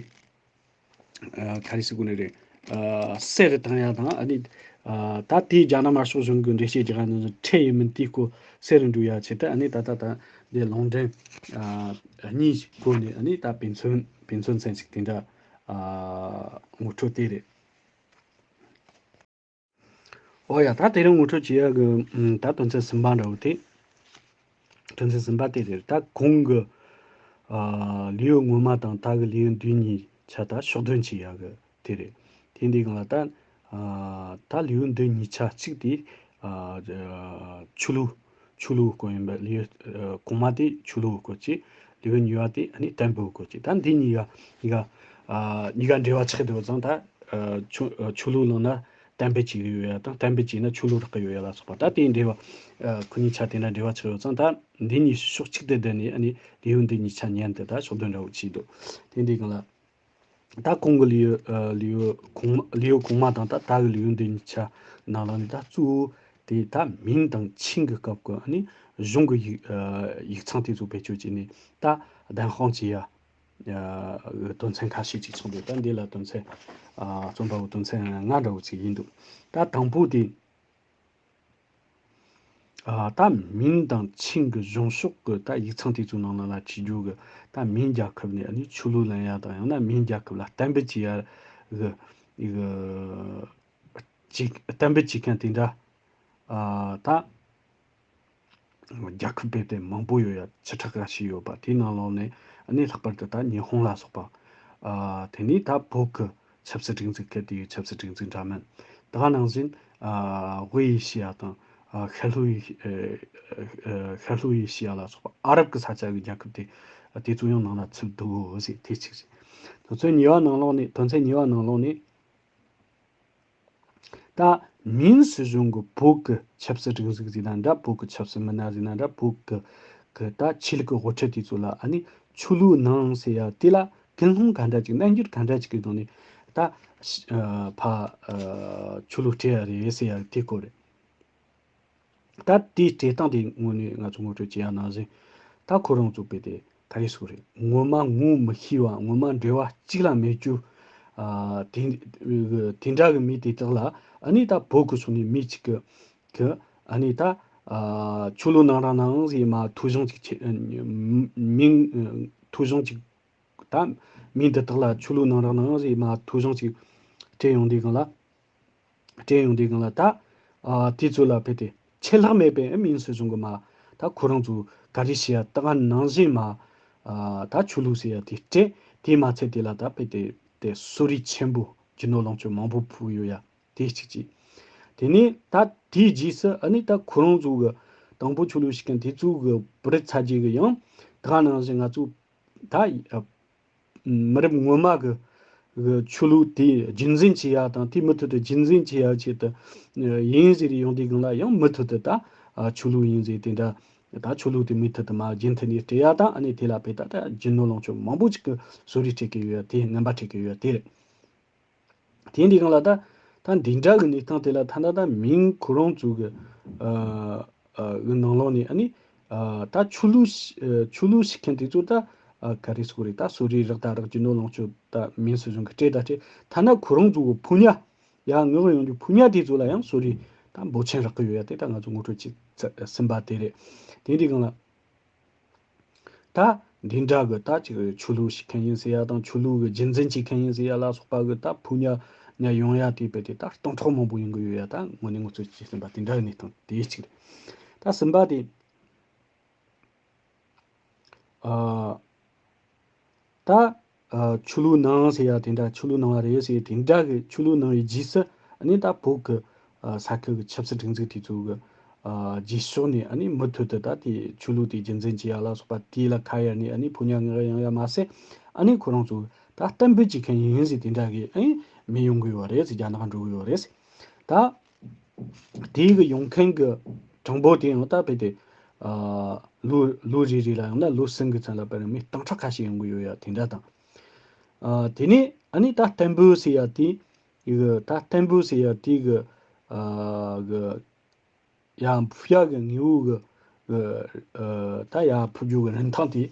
ཨ། ག་རེ་ཟེར་དགོས་ནི་རེད། ཨ། གསལ་རུ་བཏང་ཡ་དང་། ཨ་ནི། ཨ། ད་དེའི་རྒྱ་ནག་དམར་ཤོག་གཞུང་གི་འགྲེལ་བཤད་རྒྱག་ཡ་ནི་ཁྲེལ་ཡོད་མིན་དེའི་སྐོར་གསལ་རུ་འགྲོ་ཡ་ཆེད་དུ། ཨ་ནི་ད་ལྟ་ད་འདི་ལུང་འདྲེན། ཨ། གཉིས་སྒོ་ནས་ཨ་ནི་ད་དཔེ་མཚོན་དཔེ་མཚོན་ཚན་ཞིག་དེ་འདྲ། ཨ། ངོ་སྤྲོད་དེ་རེད། ཨོ་ཡ། ད་དེ་རིང་ངོ་སྤྲོད་བྱེད་ཡ་གི། ཨ། ད་དོན་ཚན་གསུམ་པ་འདྲ་བོ་དེ། དོན་ཚན་གསུམ་པ་དེ་རེད། ད་གོང་གི། ཨ། ལེའུ་སྔོན་མ་དང་ད་གི་ལེའུ་འདི་གཉིས་ཆ་ད་ཕྱོགས་སྡོམ་བྱེད་ཡ་གི་དེ་རེད། དེ་འདི་གང་ལ་ད། ཨ། ད་ལེའུ་འདི་གཉིས་ཆ་གཅིག་དེ། ཨ། ཆོས་ལུགས། ཆོས་ལུགས་སྐོར་ཡིན་པ། ལེའུ། ཨ། གོང་མ་དེ་ཆོས་ལུགས་སྐོར་གྱི། ལེའུ་གཉིས་པ་དེ་ཨ་ནི་བསྟན་པའི་སྐོར་གྱི། ད་འདི་གཉིས་ཀ་གཉིས་ཀ། ཨ། གཉིས་ཀ་འབྲེལ་བ་ཆགས་བསྡད་པ་ཙང་ད། ཨ། ཆོས་ཨ། ཆོས་ལུགས་ནང་ན་བསྟན་པ་གཅིག་ཡོད་ཡ་དང་། བསྟན་པ་གཅིག་ན་ཆོས་ལུགས་རག་གི་ཡོད་ཡ་ལ་སོགས་པ། ད་དེའི་འབྲེལ་བ། ཨ། ཁོ་གཉིས་ཆ་དེ་འདྲ་འབྲེལ་བ་ཆགས་ཡོད་ཙང་། ད་འདི་གཉིས་ཕྱོགས་གཅིག་ཏུ་བསྡུས་ནས་ཨ་ནི་ལེའུ་འདི་གཉིས་ཆ་མཉམ་དུ་ད་ཕྱོགས་སྡོམ་འདྲ་བོ་བྱས་འདུག་དེ་འདི་གང་ལ། ད་གོང་གི་ལེའུ། ཨ། ལེའུ་གོང་མ། ལེའུ་གོང་མ་དང་ད་ད་གི་ལེའུ་འདི་གཉིས་ཆ་ནང་ལ་ནི་ད་གཙོ་བོ་དེ་ད་མིང་དང་ཆིང་གི་སྐབས་ཀྱི་ཨ་ནི་གཞུང་གི་ཡིག་ཨ། ཡིག་ཚང་དེ་ཚོ་བེད་སྤྱོད་བྱས་ནས་ད་བདེན་དཔང་བྱེད་ཡ། ཨ། དོན་ཚན་ཁ་ཤས་ཅིག་ཚང་འདུག་ད་འདི་ལ་དོན་ཚན། ཨ། རྩོམ་པ་པོ་དོན་ཚན་ལྔ་འདྲ་བོ་ཅིག་ཡིན་འདུག་ད་དང་པོ་དེ། ཨ། ད་མིང་དང་ཆིང་གི་གཞུང་ཕྱོགས་ཀྱི་ད་ཡིག་ཚང་དེ་ཚོའི་ནང་ལ་ལ་བྲིས་རྒྱུ་གི། ད་མིང་རྒྱལ་ཁབ་ནས་ཨ་ནི་ཆོས་ལུགས་ལེན་ཡ་དང་། ཡང་ན་མིང་རྒྱལ་ཁབ་ལ་གཏན་འབེབས་བྱེད་ཡ་གི་གི་ཅིག་གཏན་འབེབས་བྱེད་མཁན་དེ་འདྲ། ཨ། ད་རྒྱལ་ཁབ་དཔེ་དེ་མང་པོ་ཡོད་ཡ། བཅུ་ཕྲག་འགའ་ཞིག་ཡོད་པ། དེའི་ནང་ལོགས་ནས་ཨ་ནི་ལྷག་པར་དུ་ད་ཉི་ཧོང་ལ་སོགས་པ། ཨ། དེ་ནས་ད་བོད་ཀྱི་ཆབ་སྲིད་སྒྲིག་འཛུགས་ཀྱི་དེའི་ཆབ་སྲིད་སྒྲིག་འཛུགས་འདྲ་མིན། ད་ག་ནང་བཞིན། ཨ། དབུས་ཨེ་ཤི་ཡ་དང་། ཨ། ཤར་ལྷོ་ཨེ་ཤི། ཨ། ཤར་ལྷོ་ཨེ་ཤི་ཡ་ལ་སོགས་པ་ཨ་རབ་ཀྱི་ས་ཆ་གི་རྒྱལ་ཁབ་དེ་དེ་ཚོ་ཡང་ནང་ལ་ཚུད་འདུག་ཟེར། དེ་གཅིག་བྱས། དོན་ཚན་གཉིས་པ་ནང་ལོགས་ནས། དོན་ཚན་གཉིས་པ་ནང་ལོགས་ནས། ད་མིན་སྲིད་གཞུང་གི་བོད་ཀྱི་ཆབ་སྲིད་སྒྲིག་འཛུགས་ཟེར་ན་འདྲ། བོད་ཀྱི་ཆབ་སྲིད་མི་སྣ་ཟེར་ན་འདྲ། བོད་ཀྱི་གི་ད་ཆོས་ལུགས་ཀྱི་དབུ་ཁྲིད་དེ་ཚོ་ལ་ཨ་ནི་ཆོས་ལུགས་ནང་ཟེར་ཡ་དེ་ལ་ཀུན་སློང་ག་འདྲ་ཅིག། རྣམ་འགྱུར་ག་འདྲ་ཅིག་གི་སྒང་ནས་ད། ཨ། ཕ། ཨ། ཆོས་ལུགས་སྤྲད་ཡ་རེད་ཟེར་ཡ་དེ་སྐོར་རེད། ད་དེའི་སྤྲད་སྟངས་དེ་དངོས་གནས་ང་ཚོ་ངོ་སྤྲོད་བྱེད་ཡ་ནང་བཞིན། ད་ཁོ་རང་ཚོ་དཔེ་དེ་ག་རེ་ཟེར་རེད། ངོ་མ་ངོ་མི་ཤེས་པ། ངོ་མ་འབྲེལ་བ་གཅིག་ལ་མེད་རྒྱུ། ཨ། དེ་དེ་འདྲ་གི་མི་དེ་དག་ལ་ཨ་ནི་ད་བོད་ཀྱི་ཕྱོགས་ནས་མི་གཅིག་གི་གི་ཨ་ནི་ད། ཨ། ཆོས་ལུགས་ནང་རང་ནང་ཟེར་མ། ཐོ་གཞུང་གཅིག་ཆེ། མིང་། ཐོ་གཞུང་གཅིག་ད་མི་འདི་དག་ལ་ཆོས་ལུགས་ནང་རང་ནང་ཟེར་མ། ཐོ་གཞུང་གཅིག་སྤྲད་ཡོང་དུས་སྒང་ལ། སྤྲད་ཡོང་དུས་སྒང་ལ་ད། ཨ། དེ་ཚོ་ལ་དཔེ་དེ་ཆད་ལྷག་མེད་པའི་མིན་སྲིད་གཞུང་གི་མ། ད་ཁོ་རང་ཚོ་ག་རེ་བྱེད་ཡ། ད་ག་ནང་བཞིན་མ། ཨ། ད་ཆོས་ལུགས་ཟེར་ཡ་དེ་སྤྲད། དེ་མ་ཚད་དེ་ལ་ད་དཔེ་དེ་དེ་གསོལ་རས་ཆེན་པོ། རྒྱུ་ནོར་ལོངས་སྤྱོད་མང་པོ་ཕུལ་ཡོད་ཡ། དེ་གཅིག་བྱས། དེ་ནས་ད་དེའི་རྗེས་སུ་ཨ་ནི་ད་ཁོ་རང་ཚོ་གི་དང་པོ་ཆོས་ལུགས་ཤིག་གི་དེ་ཚོ་གི་བུ་རེད་ཚ་རྗེས་གི་ཡང་ད་ག་ནང་བཞིན་ང་ཚོ་ད། ཨ། མི་རབས་སྔོན་མ་གི་གི་ཆོས་ལུགས་དེ་རྒྱུན་འཛིན་བྱེད་ཡ་དང་། དེ་མུ་མཐུད་དུ་རྒྱུན་འཛིན་བྱེད་ཡ་ཆེད་དུ། ཨ། ཡིན་ཟེར་ཡོང་དུས་སྒང་ལ་ཡང་མུ་མཐུད་དུ་ད། ཨ། ཆོས་ལུགས་ཡིན་ཟེར་དེ་འདྲ། ད་ཆོས་ལུགས་དེ་མུ་མཐུད་དུ་མ་རྒྱུན་མཐུད་ནས་སྤྲད་ཡ་དང་། ཨ་ནི་དེ་ལ་དཔེ་ད་ད་རྒྱུ་ནོར་ལོངས་སྤྱོད་མང་པོ་ཅིག་གི་གསོལ་རས་སྤྲད་གི་ཡོད་ཡ། དེ་རྔན་པ་སྤྲད་གི་ཡོད་ཡ་དེ་རེད། དེ་འདི་སྒང་ལ་ད་ད་འདི་འདྲ་གི་གནས་སྟངས་དེ་ལ་ཐ་ན་ད་མིང་ཁོ་རང་ཚོ་གི། ཨ། ཨ། གི་ནང་ལོགས་ནས་ཨ་ནི། ཨ། ད་ཆོས་ལུགས། ཨ། ཆོས་ལུགས་ཤིག་མཁན་དེ་ཚོ་ད། ཨ། ག་རེ་ཟེར་དགོས་རེད། ད་གསོལ་རས་རག་ད་རག་རྒྱུ་ནོར་ལོངས་སྤྱོད་ད་མིན་སྲིད་གཞུང་གི་སྤྲད་ད་སྤྲད། ཐ་ན་ཁོ་རང་ཚོ་གི་ཕོ་ཉ། ཡར་མངགས་ཡོང་རྒྱུ་ཕོ་ཉ་དེ་ཚོ་ལ་ཡང་གསོལ་རས་ད། འབོར་ཆེན་རག་གི་ཡོད་ཡ་དེ་ད་ང་ཚོ་ངོ་སྤྲོད་བྱས་ཟིན་པ་དེ་རེད། དེ་འདྲའི་སྒང་ལ། ད་འདི་འདྲ་གི་ད་ཅིག་ཆོས་ལུགས་ཤིག་མཁན་ཡིན་ཟེར་ཡ་དང་ཆོས་ལུགས་ཀྱི་རྒྱུན་འཛིན་བྱེད་མཁན་ཡིན་ཟེར་ཡ་ལ་སོགས་པ་གི་ད་ཕོ་ཉ་ཉ་ཡོང་ཡ་དེ་བས་དེ་ད་སྟོང་ཕྲག་མང་པོ་ཡོང་གི་ཡོད་ཡ། ད་དངོས་གནས་ངོ་སྤྲོད་བྱས་ཟིན་པ་དེ་འདྲ་གི་གནས་སྟངས་དེ་གཅིག་རེད། ད་གསུམ་པ་དེ། ཨ། ད་ཨ་ཆོས་ལུགས་ནང་ཟེར་ཡ་དེ་འདྲ་ཆོས་ལུགས་ནང་བ་རེད་ཟེར་དེ་འདྲ་གི་ཆོས་ལུགས་ནང་བའི་རྗེས་སུ་ཨ་ནི་ད་བོད་ཀྱི་ཨ་ས་ཁུལ་གྱི་ཆབ་སྲིད་སྒྲིག་འཛུགས་དེ་ཚོ་གི་ཨ་རྗེས་ཕྱོགས་ནས་ཨ་ནི་མུ་མཐུད་དུ་ད་དེ་ཆོས་ལུགས་དེ་རྒྱུན་འཛིན་བྱེད་ཡ་ལ་སོགས་པ་དེ་ལ་ཁ་གཡར་ནས་ཨ་ནི་ཕོ་ཉ་ངན་ཡོང་ཡ་མ་ཟད། ཨ་ནི་ཁོ་རང་ཚོ་ད་གཏན་འབེབས་བྱེད་མཁན་ཡིན་ཟེར་དེ་འདྲ་གི་ཨ་ནི་མི་ཡོང་གི་ཡོད་རེད་ཟེར། རྒྱ་ནག་འགྲོ་གི་ཡོད་རེད་ཟེར། ད། དེའི་གི་ཡོང་མཁན་གི་གྲངས་འབོར་དེ་ཡང་ད་རྦད་དེ། ཨ། ལོ་ལོ་རེ་རེ་ལ་ཡང་ན་ལོ་གསུམ་གི་ཚུན་ལ་དཔེར་ན་མི་སྟོང་ཕྲག་ཁ་ཤས་ཡོང་གི་ཡོད་ཡ་དེ་འདྲ་དང་། ཨ། དེ་ནས་ཨ་ནི་ད་བརྟན་པོ་ཟེར་ཡ་དེ། ཡི་གི་ད་བརྟན་པོ་ཟེར་ཡ་དེ་གི། ཨ། གི། ཡར་འཕུར་ཡ་གི་དངོས་པོ་གི། གི། ཨ། ད་ཡར་འཕུར་རྒྱུ་གི་རིན་ཐང་དེ།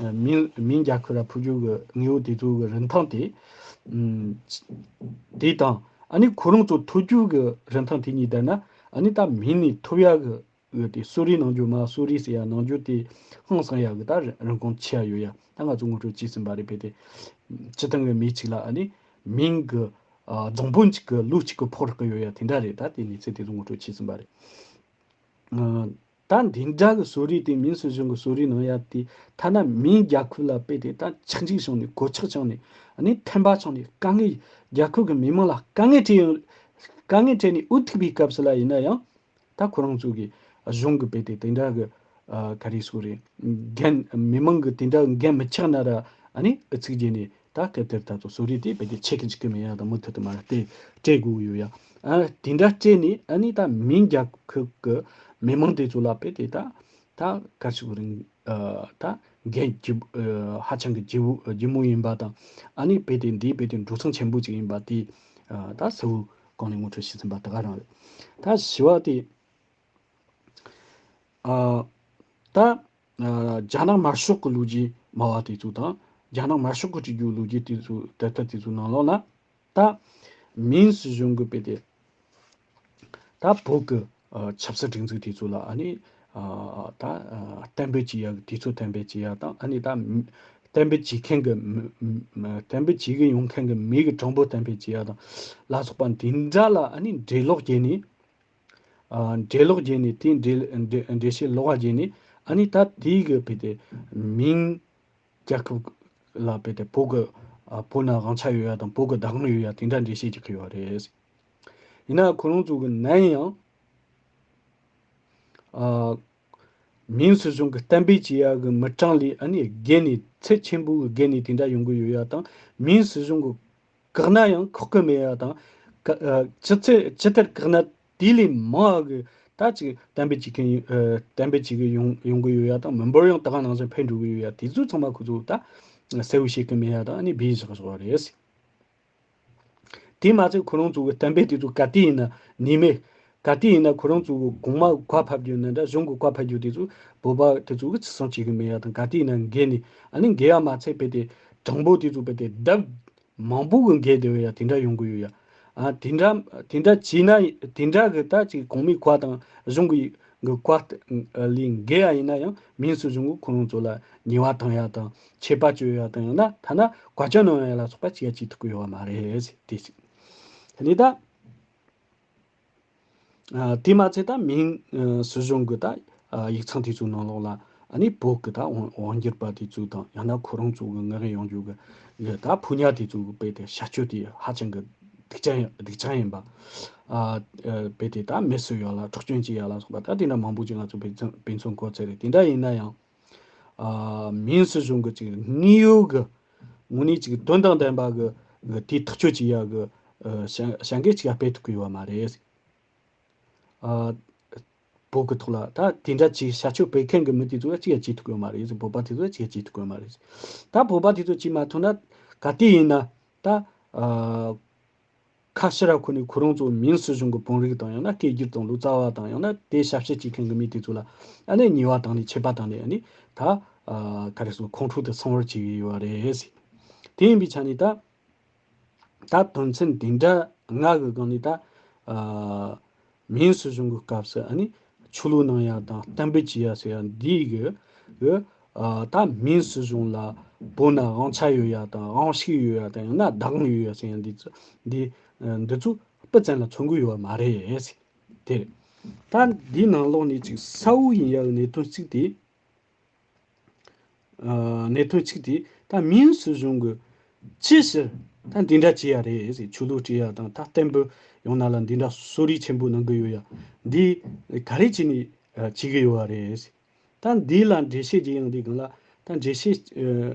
ཨ། མིང་མིང་རྒྱ་ཁོ་ར་འཕུར་རྒྱུ་གི་དངོས་པོ་དེ་ཚོ་གི་རིན་ཐང་དེ། ཨུམ། དེ་དང་ཨ་ནི་ཁོ་རང་ཚོ་ཐོབ་རྒྱུ་གི་རིན་ཐང་དེ་གཉིས་བསྡུར་ན་ཨ་ནི་ད་མིང་ནས་ཐོབ་ཡ་གི་གི་དེ་གསོལ་རས་གནང་རྒྱུ་མ་གསོལ་རས་ཟེར་ཡ་གནང་རྒྱུ་དེ་ཧང་སང་ཡ་གི་ད་རིན་གོང་ཆེ་ཡ་ཡོད་ཡ། ད་ང་ཚོ་ངོ་སྤྲོད་བྱས་ཟིན་པ་རེད། དཔེ་དེ་སྤྱི་བཏང་གི་མི་གཅིག་ལ་ཨ་ནི་མིང་གི་ཨ་རྫོང་དཔོན་གཅིག་གི་ལོ་གཅིག་གི་ཕོགས་རག་གི་ཡོད་ཡ་དེ་འདྲ་རེད། ད་དེ་གནས་ཚུལ་དེ་ཚོ་ངོ་སྤྲོད་བྱས་ཟིན་པ་རེད། ཨ། ད་འདི་འདྲ་གི་གསོལ་རས་དེ་མིང་སྲིད་གཞུང་གི་གསོལ་རས་གནང་ཡ་དེ་ཐ་ན་མིང་རྒྱ་ཁོལ་ལ་དཔེ་དེ་ད་ཆག་འཇིག་བྱུང་ནས་གོད་ཆག་བྱུང་ནས་ཨ་ནི་ཐན་པ་བྱུང་ནས་དཀའ་ངལ་རྒྱ་ཁོལ་གི་མི་མང་ལ་དཀའ་ངལ་འཕྲད་ཡོང་། དཀའ་ངལ་འཕྲད་ནས་འུ་ཐུག་པའི་སྐབས་སུ་ལ་ཡིན་ན་ཡང་། ད་ཁོ་རང་ཚོ་གི་གཞུང་གི་དཔེ་དེ་དེ་འདྲ་གི་ཨ་ག་རེ་ཟེར་རེད། འགན་མི་མང་གི་དེ་འདྲ་འགན་མི་ཆགས་ན་ར་ཨ་ནི་ཨུ་ཚུགས་རྒྱས་ནས་ད་སྐབས་དེར་ད་ཚོ་གསོལ་རས་དེ་དཔེ་དེ་ཆད་གི་འཇུག་གི་མེད་ཡ་དང་མུ་མཐུད་དུ་མར་སྤྲད་སྤྲད་དགོས་ཡོད་ཡ། ཨ་དེ་འདྲ་སྤྲད་ནས་ཨ་ནི་ད་མིང་རྒྱ་ཁོལ་གི་མི་མང་དེ་ཚོ་ལ་དཔེ་དེ་ད་ད་ག་རེ་ཟེར་རེད། ཨ་ད་འགན་ལྗི་ཨ་ཧ་ཅང་གི་ལྗི་པོ་ལྗི་མོ་ཡིན་པ་དང་ཨ་ནི་དཔེ་དེ་འདི་དཔེ་དེ་འགྲོ་སོང་ཆེན་པོ་ཅིག་ཡིན་པ་དེ་ཨ་ད་གསལ་བོ་གོང་ནས་ངོ་སྤྲོད་ཞུས་ཟིན་པ་དེ་ག་རང་རེད། ད་བཞི་བ་དེ། ཨ་ད་ཨ་རྒྱ་ནག་དམར་ཤོག་གི་ལོ་རྒྱུས་སྨྲ་བ་དེ་ཚོ་དང་རྒྱ་ནག་དམར་ཤོག་གི་བྲིས་རྒྱུ་ལོ་རྒྱུས་དེ་ཚོ་དེབ་ཐེར་དེ་ཚོའི་ནང་ལོགས་ལ་ད་མིང་སྲིད་གཞུང་གི་དཔེ་དེ་ད་བོད་ཀྱི་ཨ་ཆབ་སྲིད་སྒྲིག་འཛུགས་དེ་ཚོ་ལ་ཨ་ནི་ཨ་ད་ཨ་གཏན་འབེབས་བྱེད་ཡ་གི་དུས་ཚོད་གཏན་འབེབས་བྱེད་ཡ་དང་ཨ་ནི་ད་གཏན་འབེབས་བྱེད་མཁན་གྱི་མི་མི་གཏན་འབེབས་བྱེད་གི་ཡོང་མཁན་གྱི་མི་གི་གྲངས་འབོར་གཏན་འབེབས་བྱེད་ཡ་དང་ལ་སོགས་པ་འདི་འདྲ་ལ་ཨ་ནི་འགྲེལ་ལོག་བརྒྱབ་ནས། ཨ་འགྲེལ་ལོག་བརྒྱབ་ནས་དེའི་འགྲེལ་འགྲེལ་འགྲེལ་བཤད་ལོག་པ་བརྒྱབ་ནས་ཨ་ནི་ད་དེའི་གི་དཔེ་དེ་མིང་རྒྱལ་ཁབ་ལ་དཔེ་དེ་བོད་གི་ཨ་བོད་ན་དབང་ཆ་ཡོད་ཡ་དང་བོད་གི་བདག་དབང་ཡོད་ཡ་དེ་འདྲ་འགྲེལ་བཤད་རྒྱག་གི་ཡོད་རེད། ཡིན་ན་ཁོ་རང་ཚོ་གི་ནམ་ཡང་ཨ་མིང་སྲིད་གཞུང་གི་གཏན་འབེབས་བྱེད་ཡ་གི་མི་གྲངས་ལས་ཨ་ནི་བརྒལ་ནས་ཚད་ཆེན་པོ་གི་བརྒལ་ནས་དེ་འདྲ་ཡོང་གི་ཡོད་ཡ་དང་མིང་སྲིད་གཞུང་གི་བཀག་ན་ཡང་ཁོག་གི་མེད་ཡ་དང་། ཀ་ཨ་ཅི་ཚེ་ཅི་ལྟར་བཀག་ན་དེ་ལས་མང་བ་གི་ད་ཅིག་གཏན་འབེབས་བྱེད་མཁན་ཡིན་ཨ་གཏན་འབེབས་བྱེད་གི་ཡོང་ཡོང་གི་ཡོད་ཡ་དང་མི་འབོར་ཡང་ད་ག་ནང་བཞིན་འཕེལ་འགྲོ་གི་ཡོད་ཡ་དེ་ཚོ་ཚང་མ་ཁོ་ཚོ་ད་གསལ་བོ་བཤད་གི་མེད་ཡ་དང་ཨ་ནི་སྦས་བཞག་བཞག་པ་རེད། དེ་མ་ཚད་ཁོ་རང་ཚོ་གི་གཏན་འབེབས་དེ་ཚོ་ག་དུས་ཡིན་ན་ནུས་མེད། ག་དུས་ཡིན་ན་ཁོ་རང་ཚོ་གི་གོང་མ་བཀའ་ཕབ་རྒྱུ་ནི་འདྲ་གཞུང་གི་བཀའ་ཕབ་རྒྱུ་དེ་ཚོ་བོད་པ་དེ་ཚོ་གི་བརྩི་སྲུང་བྱེད་གི་མེད་ཡ་དང་ག་དུས་ཡིན་ན་འགལ་ནས་ཨ་ནི་འགལ་ཡ་མ་ཚད་དཔེ་དེ་གྲངས་འབོར་དེ་ཚོ་དཔེ་དེ་ལྡབ་མང་པོ་གི་འགལ་བསྡད་ཡོད་ཡ་དེ་འདྲ་ཡོང་གི་ཡོད་ཡ། ཨ་དེ་འདྲ་དེ་འདྲ་བྱས་ན་དེ་འདྲ་གི་ད་ཅིག་གོང་མའི་བཀའ་དང་གཞུང་གི་གི་བཀའ་ལས་འགལ་ཡ་ཡིན་ན་ཡང་མིང་སྲིད་གཞུང་གིས་ཁོ་རང་ཚོ་ལ་ཉེས་པ་བཏང་ཡ་དང་ཆད་པ་གཅོད་ཡ་དང་ཡང་ན་ཐ་ན་བཀའ་བཀྱོན་གནང་ཡ་ལ་སོགས་པ་ཅི་ཡ་བྱེད་ཐུབ་ཀྱི་ཡོད་པ་མ་རེད་དེ་ཅིག་དེ་ནས་ད། ཨ་དེ་མ་ཚད་ད་མིང་ཨ་སྲིད་གཞུང་གི་ད་ཨ་ཡིག་ཚང་དེ་ཚོའི་ནང་ལོགས་ལ་ཨ་ནི་བོད་ཀྱི་ད་དབང་དབང་སྒྱུར་པ་དེ་ཚོ་དང་ཡང་ན་ཁོ་རང་ཚོ་གི་ངག་ཡོང་རྒྱུ་གི་གི་ད་ཕོ་ཉ་དེ་ཚོ་གི་དཔེ་དེ་བྱ་སྤྱོད་དེ་ཧ་ཅང་གི་སྡུག་ཅག་ཡིན་སྡུག་ཅག་ཡིན་པ། ཨ་ཨ་དཔེ་དེ་ད་མི་གསོད་ཡ་ལ་འཕྲོག་བཅོམ་བྱེད་ཡ་ལ་སོགས་པ་ད་དེ་འདྲ་མང་པོ་ཅིག་ང་ཚོ་དཔེ་མཚོན་དཔེ་མཚོན་གོ་ཚད་རེད། དེ་འདྲ་ཡིན་ན་ཡང་ཨ་མིང་སྲིད་གཞུང་གི་ཅིག་དངོས་ཡོད་གི་དངོས་གནས་ཅིག་དོན་དང་ལྡན་པ་གི་གི་དེའི་ཐག་གཅོད་བྱེད་ཡ་གི་ཨ་བྱ་བྱ་འགུལ་ཅིག་ཡ་སྤེལ་ཐུབ་ཀྱི་ཡོད་པ་མ་རེད། ཨ་བོད་ཀྱི་ཐོག་ལ་ད་དེ་འདྲ་ཅིག་བྱ་སྤྱོད་སྤེལ་མཁན་གྱི་མི་དེ་ཚོ་ལ་ཅིག་ཡ་བྱེད་ཐུབ་ཀྱི་ཡོད་མ་རེད། བོད་པ་དེ་ཚོ་ལ་ཅིག་ཡ་བྱེད་ཐུབ་ཀྱི་ཡོད་མ་རེད། ད་བོད་པ་དེ་ཚོ་བྱེད་མ་ཐུབ་ན་ག་དུས་ཡིན་ན་ད་ཨ་ཁ་ཕྱིར་ར་འཁོར་ནས་ཁོ་རང་ཚོ་མིང་སྲིད་གཞུང་གི་དཔོན་རིགས་དང་ཡང་ན་སྐད་སྒྱུར་དང་ལོ་ཙཱ་བ་དང་ཡང་ན་དེ་ཞབས་ཕྱི་བྱེད་མཁན་གྱི་མི་དེ་ཚོ་ལ་ཨ་ནི་ཉེས་པ་བཏང་ནས་ཆད་པ་བཏང་ནས་ཨ་ནི་ད་ཨ་ག་རེ་ཟེར་ཁོང་ཁྲོ་དེ་སངས་བར་བྱེད་ཀྱི་ཡོད་རེད། དེ་ཡིན་པའི་ཆ་ནས་ད། ད་དོན་ཚན་འདི་འདྲ་ལྔ་གི་སྒང་ནས་ད་ཨ་ མིན་སྲིད་གཞུང་གི་སྐབས་སུ་ཨ་ནི་ཆོས་ལུགས་གནང་ཡ་དང་གཏན་འབེབས་བྱེད་ཡ་ཟེར་ཡ་འདི་གི་གི་ཨ་ད་མིན་སྲིད་གཞུང་ལ་བོད་ན་དབང་ཆ་ཡོད་ཡ་དང་དབང་ཤུགས་ཡོད་ཡ་དང་ཡང་ན་བདག་དབང་ཡོད་ཡ་ཟེར་ཡ་འདི་ཚོ་འདི་འདི་ཚོ་སྤུ་ཙམ་ལ་མཚོན་གི་ཡོད་པ་མ་རེད་ཟེར། དེ་རེད། ད་འདིའི་ནང་ལོགས་ནས་ཅིག་གསལ་བོ་ཡིན་ཡ་གི་གནད་དོན་གཅིག་དེ། ཨ་གནད་དོན་གཅིག་དེ་ད་མིན་སྲིད་གཞུང་གི་ཅི་ཕྱིར་ད་འདི་འདྲ་བྱེད་ཡ་རེད་ཟེར། ཆོས་ལུགས་སྤྲད་ཡ་དང་ད་བསྟན་པ་ཡོང་ན་ལ་འདི་འདྲ་གསོད་རེས་ཆེན་པོ་གནང་གི་ཡོད་ཡ་འདི་ག་རེ་བྱས་ནས་ཨ་བྱེད་གི་ཡོད་པ་རེད་ཟེར། ད་འདི་ལ་འགྲེལ་བཤད་རྒྱག་ཡང་འདི་གང་ལ་ད་འགྲེལ་བཤད་ཨ་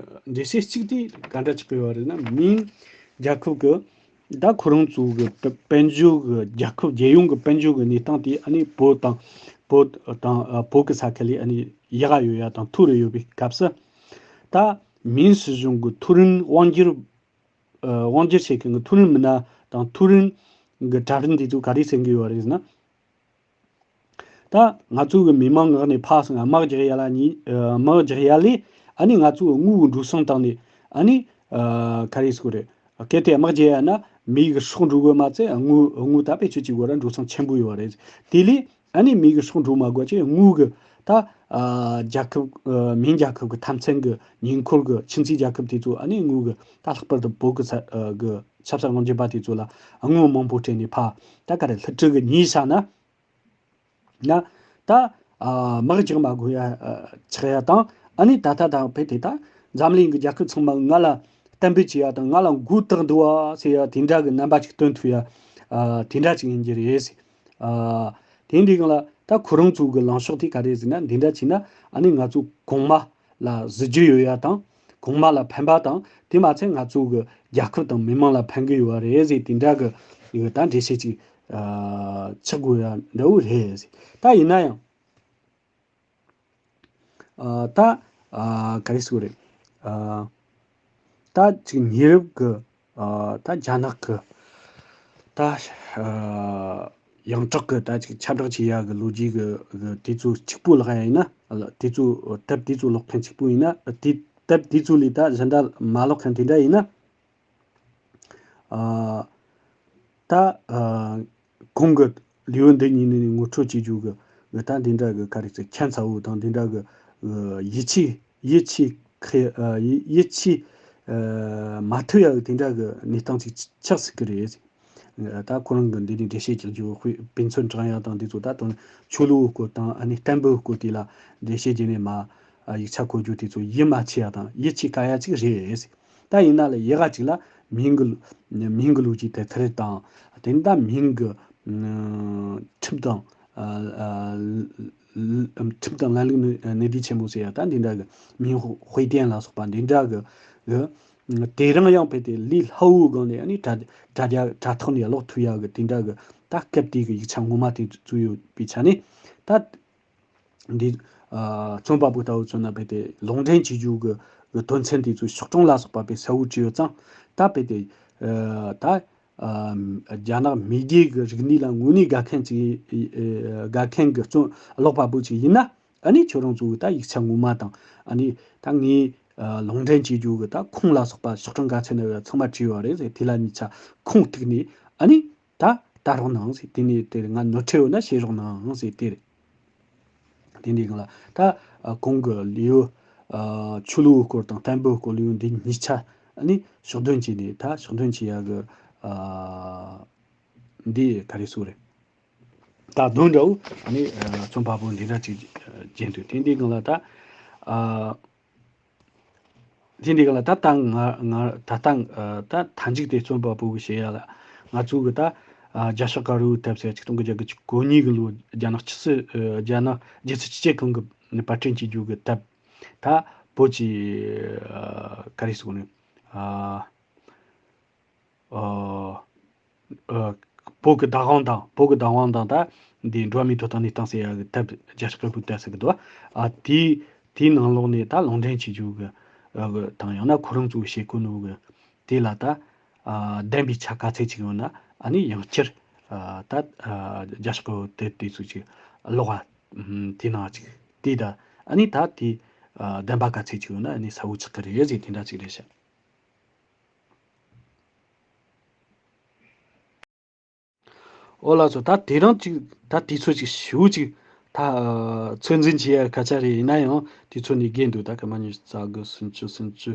འགྲེལ་བཤད་གཅིག་དེ་ག་འདྲ་ཅིག་གི་ཡོད་པ་རེད་ན། མིན་རྒྱལ་ཁབ་ཀྱི་ད་ཁོ་རང་ཚོ་གི་དཔལ་དཔལ་འབྱོར་གི་རྒྱལ་ཁབ་རྒྱལ་ཡོངས་གི་དཔལ་འབྱོར་གི་གནས་སྟངས་དེ་ཨ་ནི་བོད་དང་བོད་དང་ཨ་བོད་གི་ས་ཁུལ་ལས་ཨ་ནི་ཡག་ག་ཡོད་ཡ་དང་མཐོ་རུ་ཡོད་པའི་སྐབས་སུ། ད་མིན་སྲིད་གཞུང་གི་མཐོ་རིམ་དབང་སྒྱུར་ཨ་དབང་སྒྱུར་བྱེད་མཁན་གི་མཐོ་རིམ་མི་སྣ་དང་མཐོ་རིམ་གི་གྲལ་རིམ་དེ་ཚོ་ག་རེ་ཟེར་གི་ཡོད་རེད་ཟེར་ན། ད་ང་ཚོ་གི་མི་མང་ངག་ནས་ཕར་སོང་ང་དམག་རྒྱག་ཡ་ལ་ནི་ཨ་དམག་རྒྱག་ཡ་ལས་ཨ་ནི་ང་ཚོ་གི་དངུལ་གི་འགྲོ་སོང་བཏང་ནས་ཨ་ནི་ཨ་ག་རེ་ཟེར་དགོས་རེད། གལ་ཏེ་དམག་རྒྱག་ཡ་ན་མི་གི་སྲོག་འགྲོ་དགོས་མ་ཚད་དངུལ་དངུལ་ད་བེད་སྤྱོད་བྱེད་དགོས་ར་འགྲོ་སོང་ཆེན་པོ་ཡོད་རེད། དེ་ལས་ཨ་ནི་མི་གི་སྲོག་འགྲོ་མ་དགོས་ཅེས་དངུལ་གི་ད་ཨ་རྒྱལ་ཁབ་ཨ་མིན་རྒྱལ་ཁབ་གི་མཐའ་མཚམས་གི་ཉེ་འཁོར་གི་ཁྱིམ་མཚེས་རྒྱལ་ཁབ་དེ་ཚོ་ཨ་ནི་དངུལ་གི་ད་ལྷག་པར་དུ་བོད་གི་ས་ཨ་གི་ཆབ་སྲིད་དབང་སྒྱུར་པ་དེ་ཚོ་ལ་དངུལ་མང་པོ་སྤྲད་ནས་ཕར་ད་ག་རེ་སླུ་བྲིད་གི་ཉེས་བྱས་ན། ན། ད། ཨ་དམག་རྒྱག་མ་དགོས་ཡ་ཨ་ཆགས་ཡ་དང་ཨ་ནི་ད་ལྟ་དང་བོད་དེ་ད་འཛམ་གླིང་གི་རྒྱལ་ཁབ་ཚང་མ་ང་ལ་གཏན་འབེབས་བྱེད་ཡ་དང་ང་ལ་མགོ་བཏགས་འདུག་བ་ཟེར་ཡ་དེ་འདྲ་གི་རྣམ་པ་ཅིག་སྟོན་ཐུབ་ཡ་ཨ་དེ་འདྲ་ཅིག་ཡིན་གྱི་རེད་ཟེར། ཨ་དེ་འདི་གང་ལ་ད་ཁོ་རང་ཚོ་གི་ལངས་ཕྱོགས་དེ་ག་རེ་ཟེར་ན་འདི་འདྲ་བྱས་ན་ཨ་ནི་ང་ཚོ་གོང་མ། ལ་གཟི་བརྗིད་ཡོད་ཡ་དང་གོང་མ་ལ་ཕན་པ་དང་དེ་མ་ཚད་ང་ཚོ་གི་རྒྱལ་ཁབ་དང་མི་མང་ལ་ཕན་གི་ཡོད་རེད་ཟེར་དེ་འདྲ་གི་ཡོད་ད་འགྲེལ་བཤད་ཅིག་ཨ་ཆགས་དགོས་ཡ་འདྲ་བོ་རེད་ཟེར། ད་ཡིན་ན་ཡང་ཨ་ད་ཨ་ག་རེ་ཟེར་དགོས་རེད། ཨ་ད་ཅིག་ཉེ་རབས་གི་ཨ་ད་རྒྱ་ནག་གི་ད་ཨ་ཡོངས་གྲགས་ཀྱི་ད་ཅིག་ཁྱབ་བསྒྲགས་བྱེད་ཡ་གི་ལོ་རྒྱུས་ཀྱི་གི་དེ་ཚོ་གཅིག་པུ་ལག་ཡ་ཡིན་ན་དེ་ཚོ་དེབ་དེ་ཚོ་ཀློག་མཁན་གཅིག་པུ་ཡིན་ན་དེ་དེབ་དེ་ཚོ་ལས་ད་གཞན་དག་མ་ཀློག་མཁན་དེ་འདྲ་ཡིན་ན། ཨ་ད་ཨ་གོང་གི་ལེའུ་འདི་གཉིས་ནས་ངོ་སྤྲོད་བྱེད་རྒྱུ་གི་གི་ད་འདི་འདྲ་གི་ག་རེ་ཟེར་ཁྱད་མཚར་བོ་དང་འདི་འདྲ་གི་ཡིད་ཆེས་ཡིད་ཆེས་ཁེ་ཡིད་ཆེས་མ་ཐུབ་ཡ་གི་དེ་འདྲ་གི་གནས་སྟངས་ཅིག་ཆགས་སྲིད་གི་རེད། ད་ཁོ་རང་གི་འདི་ནས་འགྲེལ་བཤད་རྒྱག་རྒྱུ་དཔེ་དཔེ་མཚོན་དྲངས་ཡ་དང་འདི་ཚོ་ད་དོན་ཆོས་ལུགས་སྐོར་དང་ཨ་ནི་བསྟན་པའི་སྐོར་དེ་ལ་འགྲེལ་བཤད་རྒྱག་ནས་མ་ཡིག་ཆ་འཁོར་རྒྱུ་དེ་ཚོ་ཡིད་མ་ཆེས་ཡ་དང་ཡིད་ཆེས་དཀའ་ཡ་ཅིག་རེད། ད་ཡིན་ན་ལ་ཡི་ག་ཅིག་ལ་མིང་གི་མིང་གི་ལོ་རྒྱུས་དེ་ཐེར་དང་དེ་ནི་ད་མིང་གི་ཁྲིམས་དང་ཁྲིམས་དང་ལམ་ལུགས་གནས་བདེ་ཆེན་པོ་ཟེར་ཡ་ད་འདི་འདྲ་གི་མིང་དཔེ་སྟོན་ལ་སོགས་པ་འདི་འདྲ་གི་གི་དེ་རིང་ཡང་བོད་དེ་ལས་སླ་བོའི་སྒང་ནས་ཨ་ནི་དྲ་དྲ་རྒྱ་དྲ་ཐོག་ནས་ཀློག་ཐུབ་ཡ་གི་དེ་འདྲ་གི་ད་སྐབས་དེ་གི་ཡིག་ཆ་ངོ་མ་དེ་བཙུགས་ཡོད་པའི་ཆ་ནས་ད། འདི། ཨ་རྩོམ་པ་པོ་ལྟ་བུ་མཚོན་ན་རྦད་དེ་ལུང་འདྲེན་བྱེད་རྒྱུ་གི་གི་དོན་ཚན་དེ་ཚོ་ཤོག་གྲངས་ལ་སོགས་པ་དཔེ་གསལ་བོ་བྲིས་ཡོད་ཙང་ད་རྦད་དེ་ཨ་ད་ཨ་རྒྱ་ནག་མེས་རྒྱལ་གི་རིག་གནས་ལ་དངོས་གནས་དགའ་མཁན་ཅིག་ཨེ་དགའ་མཁན་གི་རྩོམ་ཀློག་པ་པོ་ཅིག་ཡིན་ན་ཨ་ནི་ཁྱོད་རང་ཚོ་གི་ད་ཡིག་ཆ་ངོ་མ་དང་ཨ་ནི་ད་ངས་ཨ་ལུང་འདྲེན་བྱེད་རྒྱུ་གི་ད་ཁུངས་ལ་སོགས་པ་ཤོག་གྲངས་ག་ཚད་ན་ཡོད་ཚང་མ་བྲིས་ཡོད་རེད་ཟེར། དེ་ལ་ཉིན་ཆ་ཁུངས་གཏུགས་ནས་ཨ་ནི། ད་ལྟ་རོགས་གནང་ཟེར། དེ་ནས་དེར་ང་ནོར་འཁྲུལ་ཡོད་ན་བཤད་རོགས་གནང་ཟེར་དེ་རེད། དེ་འདྲའི་སྒང་ལ་ད་ཨ་གོང་གི་ལེའུ་ཨ་ཆོས་ལུགས་སྐོར་དང་བསྟན་པའི་སྐོར་ལེའུ་འདི་གཉིས་ཆ་ནི་ཕྱོགས་སྡོམ་བྱས་ནས་ད་ཕྱོགས་སྡོམ་བྱེད་ཡ་གི་ཨ་འདི་ག་རེ་ཟེར་རེད། ད་དོན་འདྲ་བོ་ནི་ཨ་རྩོམ་པ་པོ་འདི་འདྲ་ཅིག་ཨ་བྱས་འདུག་དེ་འདྲའི་སྒང་ལ་ད་ཨ། དེ་འདི་ག་ལ་ད་ལྟ་ང་ང་ད་ལྟ་ཨ་ད་མཐའ་མཇུག་དེ་རྩོམ་པ་པོ་གི་བཤད་ཡ་ལ་ང་ཚོ་གི་ད་ཨ་རྒྱ་ཤོག་དཀར་པོའི་དེབ་ཟེར་ཆིག་སྟོང་དགུ་བརྒྱ་དགུ་བཅུ་གོ་གཉིས་གི་ལོ་རྒྱ་ནག་ཕྱི་སྲིད་ཨ་རྒྱ་ནག་རྒྱལ་སྲིད་སྤྱི་ཁྱབ་ཁང་གི་པར་སྐྲུན་བྱེད་རྒྱུ་གི་དེབ་ད་བོད་ཀྱི་ཨ་ག་རེ་ཟེར་དགོས་ནི་ཨ། ཨ་ཨ་བོད་ཀྱི་བདག་དབང་དང་བོད་ཀྱི་བདག་དབང་དང་ད་འདི་འགྲོ་བ་མིའི་ཐོབ་ཐང་གནས་སྟངས་ཟེར་ཡ་གི་དེབ་རྒྱ་ཤོག་དཀར་པོའི་དེབ་ཟེར་གི་འདུག་ཨ་དེའི་དེའི་ནང་ལོགས་ནས་ད་ལུང་འདྲེན་བྱེད་རྒྱུ་གི་ཨ་གི་དང་ཡང་ན་ཁོ་རང་ཚོའི་བྱེད་སྒོ་ནོ་གི་དེ་ལ་ད་ཨ་བདེན་པའི་ཆ་ག་ཚད་ཅིག་ཡོད་ན་ཨ་ནི་ཡང་བསྐྱར་ཨ་ད་ཨ་རྒྱ་ཤོག་དཀར་པོའི་དེབ་དེ་ཚོ་ཅིག་ཀློག་པ་དེ་ནང་ཅིག་དེ་ད་ཨ་ནི་ད་དེ་ཨ་བདེན་པ་ག་ཚད་ཅིག་ཡོད་ན་ཨ་ནི་གསལ་བོ་ཆགས་ཀྱི་རེད་ཟེར་དེ་འདྲ་ཅིག་རེད་ཤག་ཨོ་ལགས་སོ། ད་དེ་རིང་ཅིག་ད་དུས་ཚོད་ཅིག་ཞེ་པོ་ཅིག་ད་ཚོད་འཛིན་བྱེད་ཡ་སྐད་ཆ་རེད། ཡིན་ན་ཡང་དུས་ཚོད་ནི་རྒས་འདུག་ད་སྐར་མ་ཉི་ཤུ་རྩ་དགུ་སུམ་ཅུ་སུམ་ཅུ་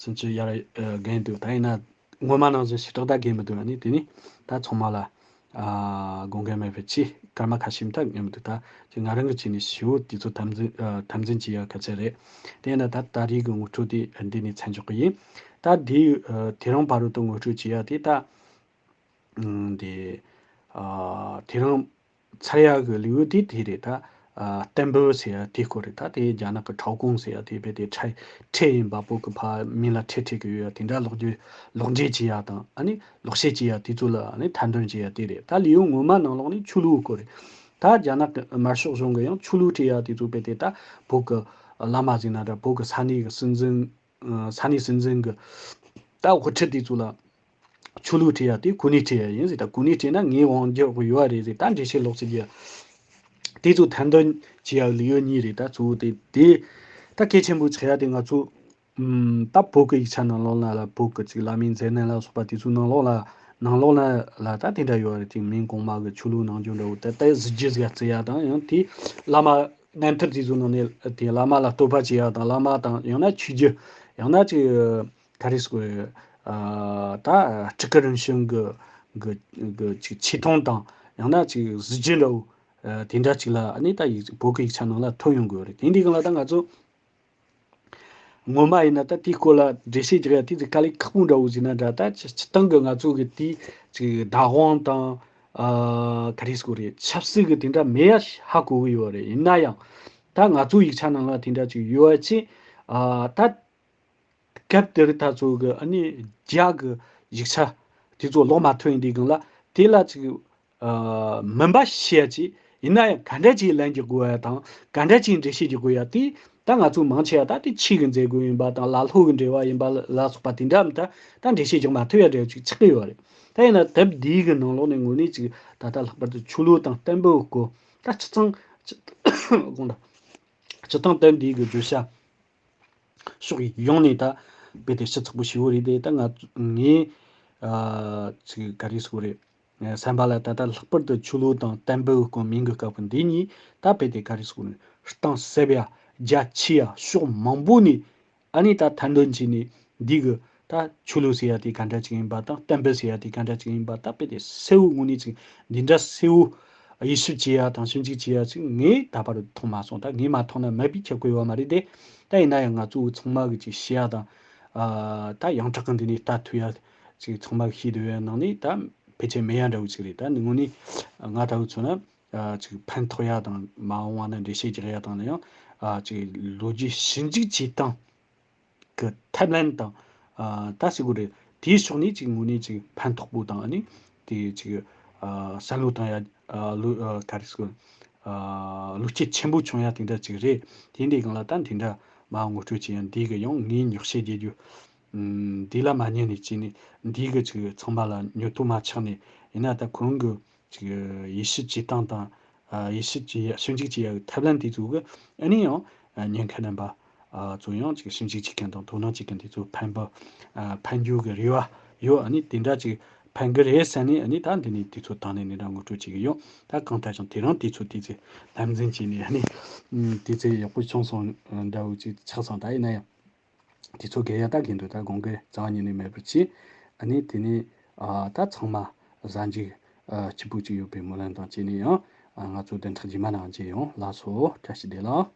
སུམ་ཅུ་ཡར་རྒས་འདུག་ད་ཡིན་ན་སྔོན་མ་ནང་བཞིན་ཞེ་དྲག་ད་རྒས་མི་འདུག་ཨ་ནི་དེ་ནི་ད་ཚང་མ་ལ་ཨ་དགོངས་འགལ་མེད་པའི་ཆེད་སྐར་མ་ཁ་ཤས་ད་རྒས་མི་འདུག་ད་ཅིག་ང་རང་གི་ཆེད་ནས་ཞེ་པོ་དུས་ཚོད་དམ་འཛིན་ཨ་དམ་འཛིན་བྱེད་ཡ་སྐད་ཆ་རེད། དེ་ཡིན་ན་ད་ད་རེས་ཀྱི་ངོ་སྤྲོད་དེ་འདི་ནས་མཚམས་འཇོག་གི་ཡིན། ད་དེ་ཨ་དེ་རིང་བར་དུ་ངོ་སྤྲོད་བྱེད་ཡ་དེ་ད་ཨ་དེ་ཨ་དེ་རིང་ཚར་ཡག་གི་ལེའུ་དེ་དེ་རེད་ད། ཨ་བསྟན་པོ་ཟེར་ཡ་དེ་སྐོར་རེད། ད་དེ་རྒྱ་ནག་གི་ཁྲའོ་ཀོང་ཟེར་ཡ་དེ་རྦད་དེ་ཁྲལ་ཁྲལ་ཡིན་པ། བོད་ཀྱི་ཕ་མིང་ལ་ཁྲལ་ཁྲལ་གི་ཡོད་ཡ་དེ་འདྲ་ལོག་རྒྱུ་ལོག་འགྲེལ་བྱེད་ཡ་དང་ཨ་ནི་ལོག་བཤད་བྱེད་ཡ་དེ་ཚོ་ལ་ཨ་ནི་ཐེར་འདོན་བྱེད་ཡ་དེ་རེད། ད་ལེའུ་སྔོན་མ་ནང་ལོགས་ནི་ཆོས་ལུགས་སྐོར་རེད། ད་རྒྱ་ནག་གི་དམར་ཤོག་གཞུང་གི་ཡང་ཆོས་ལུགས་ཁྲིད་ཡ་དེ་ཚོ་རྦད་དེ་ད་བོད་ཀྱི་བླ་མ་ཟེར་ན་འདྲ། བོད་ཀྱི་ས་གནས་ཀྱི་སྲིད་འཛིན་ས་གནས་སྲིད་འཛིན་གྱི་ད་དབུ་ཁྲིད་དེ་ཚོ་ལ་ཆོས་ལུགས་ཁྲིད་ཡ་དེ་གོ་གནས་ཁྲིད་ཡ་ཡིན་ཟེར། ད་གོ་གནས་ཁྲིད་ན་ངའི་དབང་སྒྱུར་ཡོད་རེད་ཟེར། ད་འགྲེལ་བཤད་ལོག་ཅིག་ཡ་དེ་ཚོ་ཐེར་འདོན་བྱེད་ཡ་ལེའུ་གཉིས་རེད། ད་གཙོ་བོ་དེ་དེ་ད་གལ་ཆེན་པོ་ཆགས་ཡ་དེ་ང་ཚོ་ཨམ་ད་བོད་ཀྱི་ཡིག་ཆ་ནང་ལོགས་ན་ལ་བོད་ཀྱི་ཅིག་བླ་མའི་མཛད་རྣམ་ལ་སོགས་པ་དེ་ཚོའི་ནང་ལོགས་ལ་ནང་ལོགས་ན་ལ་ད་དེ་འདྲ་ཡོད་རེད། ཅིག་མིང་གོང་མ་གི་ཆོས་ལུགས་ནང་རྒྱུན་འདྲ་བོ་ད་ལྟ་གཟི་བརྗིད་ཟིག་བརྩི་ཡ་དང་། ཡང་དེ་བླ་མ་རྣམ་ཐར་དེ་ཚོའི་ནང་ནས་དེ་བླ་མ་ལ་བསྟོད་པ་བྱེད་ཡ་དང་། བླ་མ་དང་ཡང་ན་ཆོས་བརྒྱུད་ཡང་ན་ཅིག་ག་རེ་ཟེར་དགོས་རེད། ཨ་ད་སྤྲུལ་སྐུ་རིམ་བྱོན་གི་གི་གི་ཅིག་ཆེ་མཐོང་དང་ཡང་ན་ཅིག་གཟི་བརྗིད་འདྲ་བོ་ཨ་དེ་འདྲ་ཅིག་ལ་ཨ་ནི་ད་ཡིག་བོད་ཀྱི་ཡིག་ཆ་ནང་ལ་ཐོན་ཡོང་གི་ཡོད་རེད། དེ་འདྲའི་སྒང་ལ་ད་ང་ཚོ་སྔོན་མ་ཡིན་ན་ད་དེའི་སྐོར་ལ་འགྲེལ་བཤད་རྒྱག་ཡ་དེ་ཚོ་དཀའ་ལས་ཁག་པོ་འདྲ་བོ་ཟེར་ན་འདྲ། ད་སྤྱི་སྤྱི་བཏང་གི་ང་ཚོ་གི་དེའི་ཅིག་བདག་དབང་དང་ཨ་ག་རེ་ཟེར་དགོས་རེད། ཆབ་སྲིད་ཀྱི་དེ་འདྲ་མེད་ཡ་ཧ་གོ་གི་ཡོད་རེད། ཡིན་ན་ཡང་ད་ང་ཚོའི་ཡིག་ཆ་ནང་ལ་དེ་འདྲ་ཅིག་ཡོད་པ་ཅིག་ཨ་ད་སྐབས་དེར་ད་ཚོ་གི་ཨ་ནི་རྒྱ་གི་ཡིག་ཆ་དེ་ཚོ་ཀློག་མ་ཐུབ་ཡིན་དུས་སྒང་ལ་དེ་ལ་ཅིག་ཨ་མུན་པ་ཞིག་ཡ་ཅིག་ཡིན་ན་ཡང་ག་འདྲ་ཅིག་ལན་རྒྱག་དགོས་ཡ་དང་ག་འདྲ་ཅིག་འགྲེལ་བཤད་རྒྱག་དགོས་ཡ་དེ་ད་ང་ཚོ་མང་ཆེ་བ་ད་དེ་ཆོས་ཀྱི་མཛད་སྒོ་ཡིན་པ་དང་ལ་ལྷོ་གི་འབྲེལ་བ་ཡིན་པ་ལ་སོགས་པ་དེ་འདྲ་མི་ད་ད་འགྲེལ་བཤད་རྒྱག་མ་ཐུབ་ཡ་འདྲ་ཅིག་ཆགས་ཀྱི་ཡོད་རེད། ད་ཡིན་ན་དེབ་འདིའི་གི་ནང་ལོགས་ནས་དངོས་གནས་ཅིག་ད་ལྟ་ལྷག་པར་དུ་ཆོས་ལུགས་དང་བསྟན་པའི་སྐོར་ད་སྤྱི་ཚང་དགོངས་དག་སྤྱི་བཏང་དེབ་འདིའི་གི་བརྗོད་བྱ་ཕྱོགས་ཡོངས་ནས་ད་རྦད་དེ་ཞིབ་ཚགས་པོ་ཞེ་པོ་རེད་དེ། ད་ང་ངས་ཨ་ཅིག་ག་རེ་ཟེར་དགོས་རེད། བསམ་པ་ལ་ད་ལྟ་ལྷག་པར་དུ་ཆོས་ལུགས་དང་བསྟན་པའི་སྐོར་མིང་གི་སྐབས་ཀྱི་འདི་གཉིས་ད་རྦད་དེ་ག་རེ་ཟེར་དགོས་རེད། གཏིང་ཟབ་ཡ་རྒྱ་ཆེ་ཡ་ཕྱོགས་མང་པོ་ནས་ཨ་ནི་ད་ཐེར་འདོན་བྱས་ནས་འདི་གི་ད་ཆོས་ལུགས་ཟེར་ཡ་དེ་ག་འདྲ་ཅིག་ཡིན་པ་དང་བསྟན་པ་ཟེར་ཡ་དེ་ག་འདྲ་ཅིག་ཡིན་པ་ད་རྦད་དེ་གསལ་བོ་དངོས་གནས་ཅིག་འདི་འདྲ་གསལ་བོ་དབྱེ་ཞིབ་བྱེད་ཡ་དང་ཞིབ་འཇུག་བྱེད་ཡ་ཅིག་ངས་ད་བར་མཐོང་མ་སོང་། ད་ངས་མ་མཐོང་ན་མེད་པའི་ཁྱབ་ཀྱི་ཡོད་མ་རེད་དེ། ད་ཡིན་ན་ཡང་ང་ཚོ་ཚང་མ་གི་ཅིག་ཤེས་ཡ་དང་ཨ་ད་ཡོངས་གྲགས་ཀྱི་འདི་ནས་ལྟ་ཐུབ་ཡ་ཅིག་ཚང་མ་གི་ཤེས་བསྡད་ཡ་ནང་ནས་ད་ཕལ་ཆེར་མེད་ཡ་འདྲ་བོ་ཅིག་རེད། ད་འདི་དངོས་གནས་ང་ལྟ་བུ་ཚོ་ན་ཨ་ཅིག་ཕན་ཐོགས་ཡ་དང་མ་འོངས་པ་ན་འགྲེལ་བཤད་རྒྱག་ཡ་དང་ལ་ཡང་ཨ་ཅིག་ལོ་རྒྱུས་ཞིབ་འཇུག་བྱེད་སྟངས་གི་ཐབས་ལམ་དང་ཨ་ད་ཟེར་དགོས་རེད། དེའི་ཕྱོགས་ནས་ཅིག་དངོས་གནས་ཅིག་ཕན་ཐོགས་པོ་དང་ཨ་ནི་དེ་ཅིག་ཨ་བསམ་བློ་བཏང་ཡ་ཨ་བློ་ཨ་ག་རེ་ཟེར་དགོས་ཨ་བློ་སྐྱེད་ཆེན་པོ་བྱུང་ཡ་དེ་འདྲ་ཅིག་རེད། དེ་འདྲའི་སྒང་ལ་ད་འདི་འདྲ་མ་ངོ་སྤྲོད་བྱེད་ཡ་འདི་གི་ཡང་ངས་ཉོག་བཤད་རྒྱག་རྒྱུ་ཨམ་འདི་ལ་མ་ཉན་ནས་བྱས་ནས་འདི་གི་ཅིག་ཚང་མ་ལ་ཉོབ་ཏོ་མ་ཆགས་ནས་ཡིན་ན་ད་ཁོང་གི་ཅིག་དབྱེ་ཞིབ་བྱེད་སྟངས་དང་། ཨ་དབྱེ་ཞིབ་བྱེད་ཡ་ཞིབ་འཇུག་བྱེད་ཡ་གི་ཐབས་ལམ་དེ་ཚོ་གི་ཨ་ནི་ཡང་ཨ་ཉེན་ཁ་ལྡན་པ་ཨ་ཚོ་ཡང་ཅིག་ཞིབ་འཇུག་བྱེད་མཁན་དང་དོ་སྣང་བྱེད་མཁན་དེ་ཚོ་ཕན་པ་ཨ་ཕན་རྒྱུ་གི་རེ་བ་ཡོད། ཨ་ནི་དེ་འདྲ་ཅིག་ཕན་གི་རེད་བསམ་ནས་ཨ་ནི་ད་འདི་ནས་དུས་ཚོད་བཏང་ནས་འདི་འདྲ་ངོ་སྤྲོད་བྱེད་གི་ཡོད། ད་གང་ལྟར་ཀྱང་དེ་རིང་དུས་ཚོད་དེ་ཚོ་དམ་འཛིན་བྱས་ནས་ཨ་ནི་དུས་ཚོད་ཡག་པོ་བྱུང་སོང་འདྲ་བོ་ཅིག་ཆགས་སོང་། ད་ཡིན་ན་ཡང་། དུས་ཚོད་རྒས་ཡ་ད་རྒས་འདུག་ད་དགོངས་འགལ་རྩ་བ་ཉིད་ནས་མེད་པར་བྱས། ཨ་ནི་དེ་ནས་ཨ་ད་ཚང་མ་གཟའ་མཇུག་ཨ་སྐྱིད་པོ་ཅིག་ཡོད་པའི་སྨོན་ལམ་དང་བཅས་ནས་ཡང་ཨ་ང་ཚོ་བདུན་ཕྲག་རྗེས་མ་ནང་མཇལ་ཡོང་། ལགས་སོ། བཀྲ་ཤིས་བདེ་ལེགས།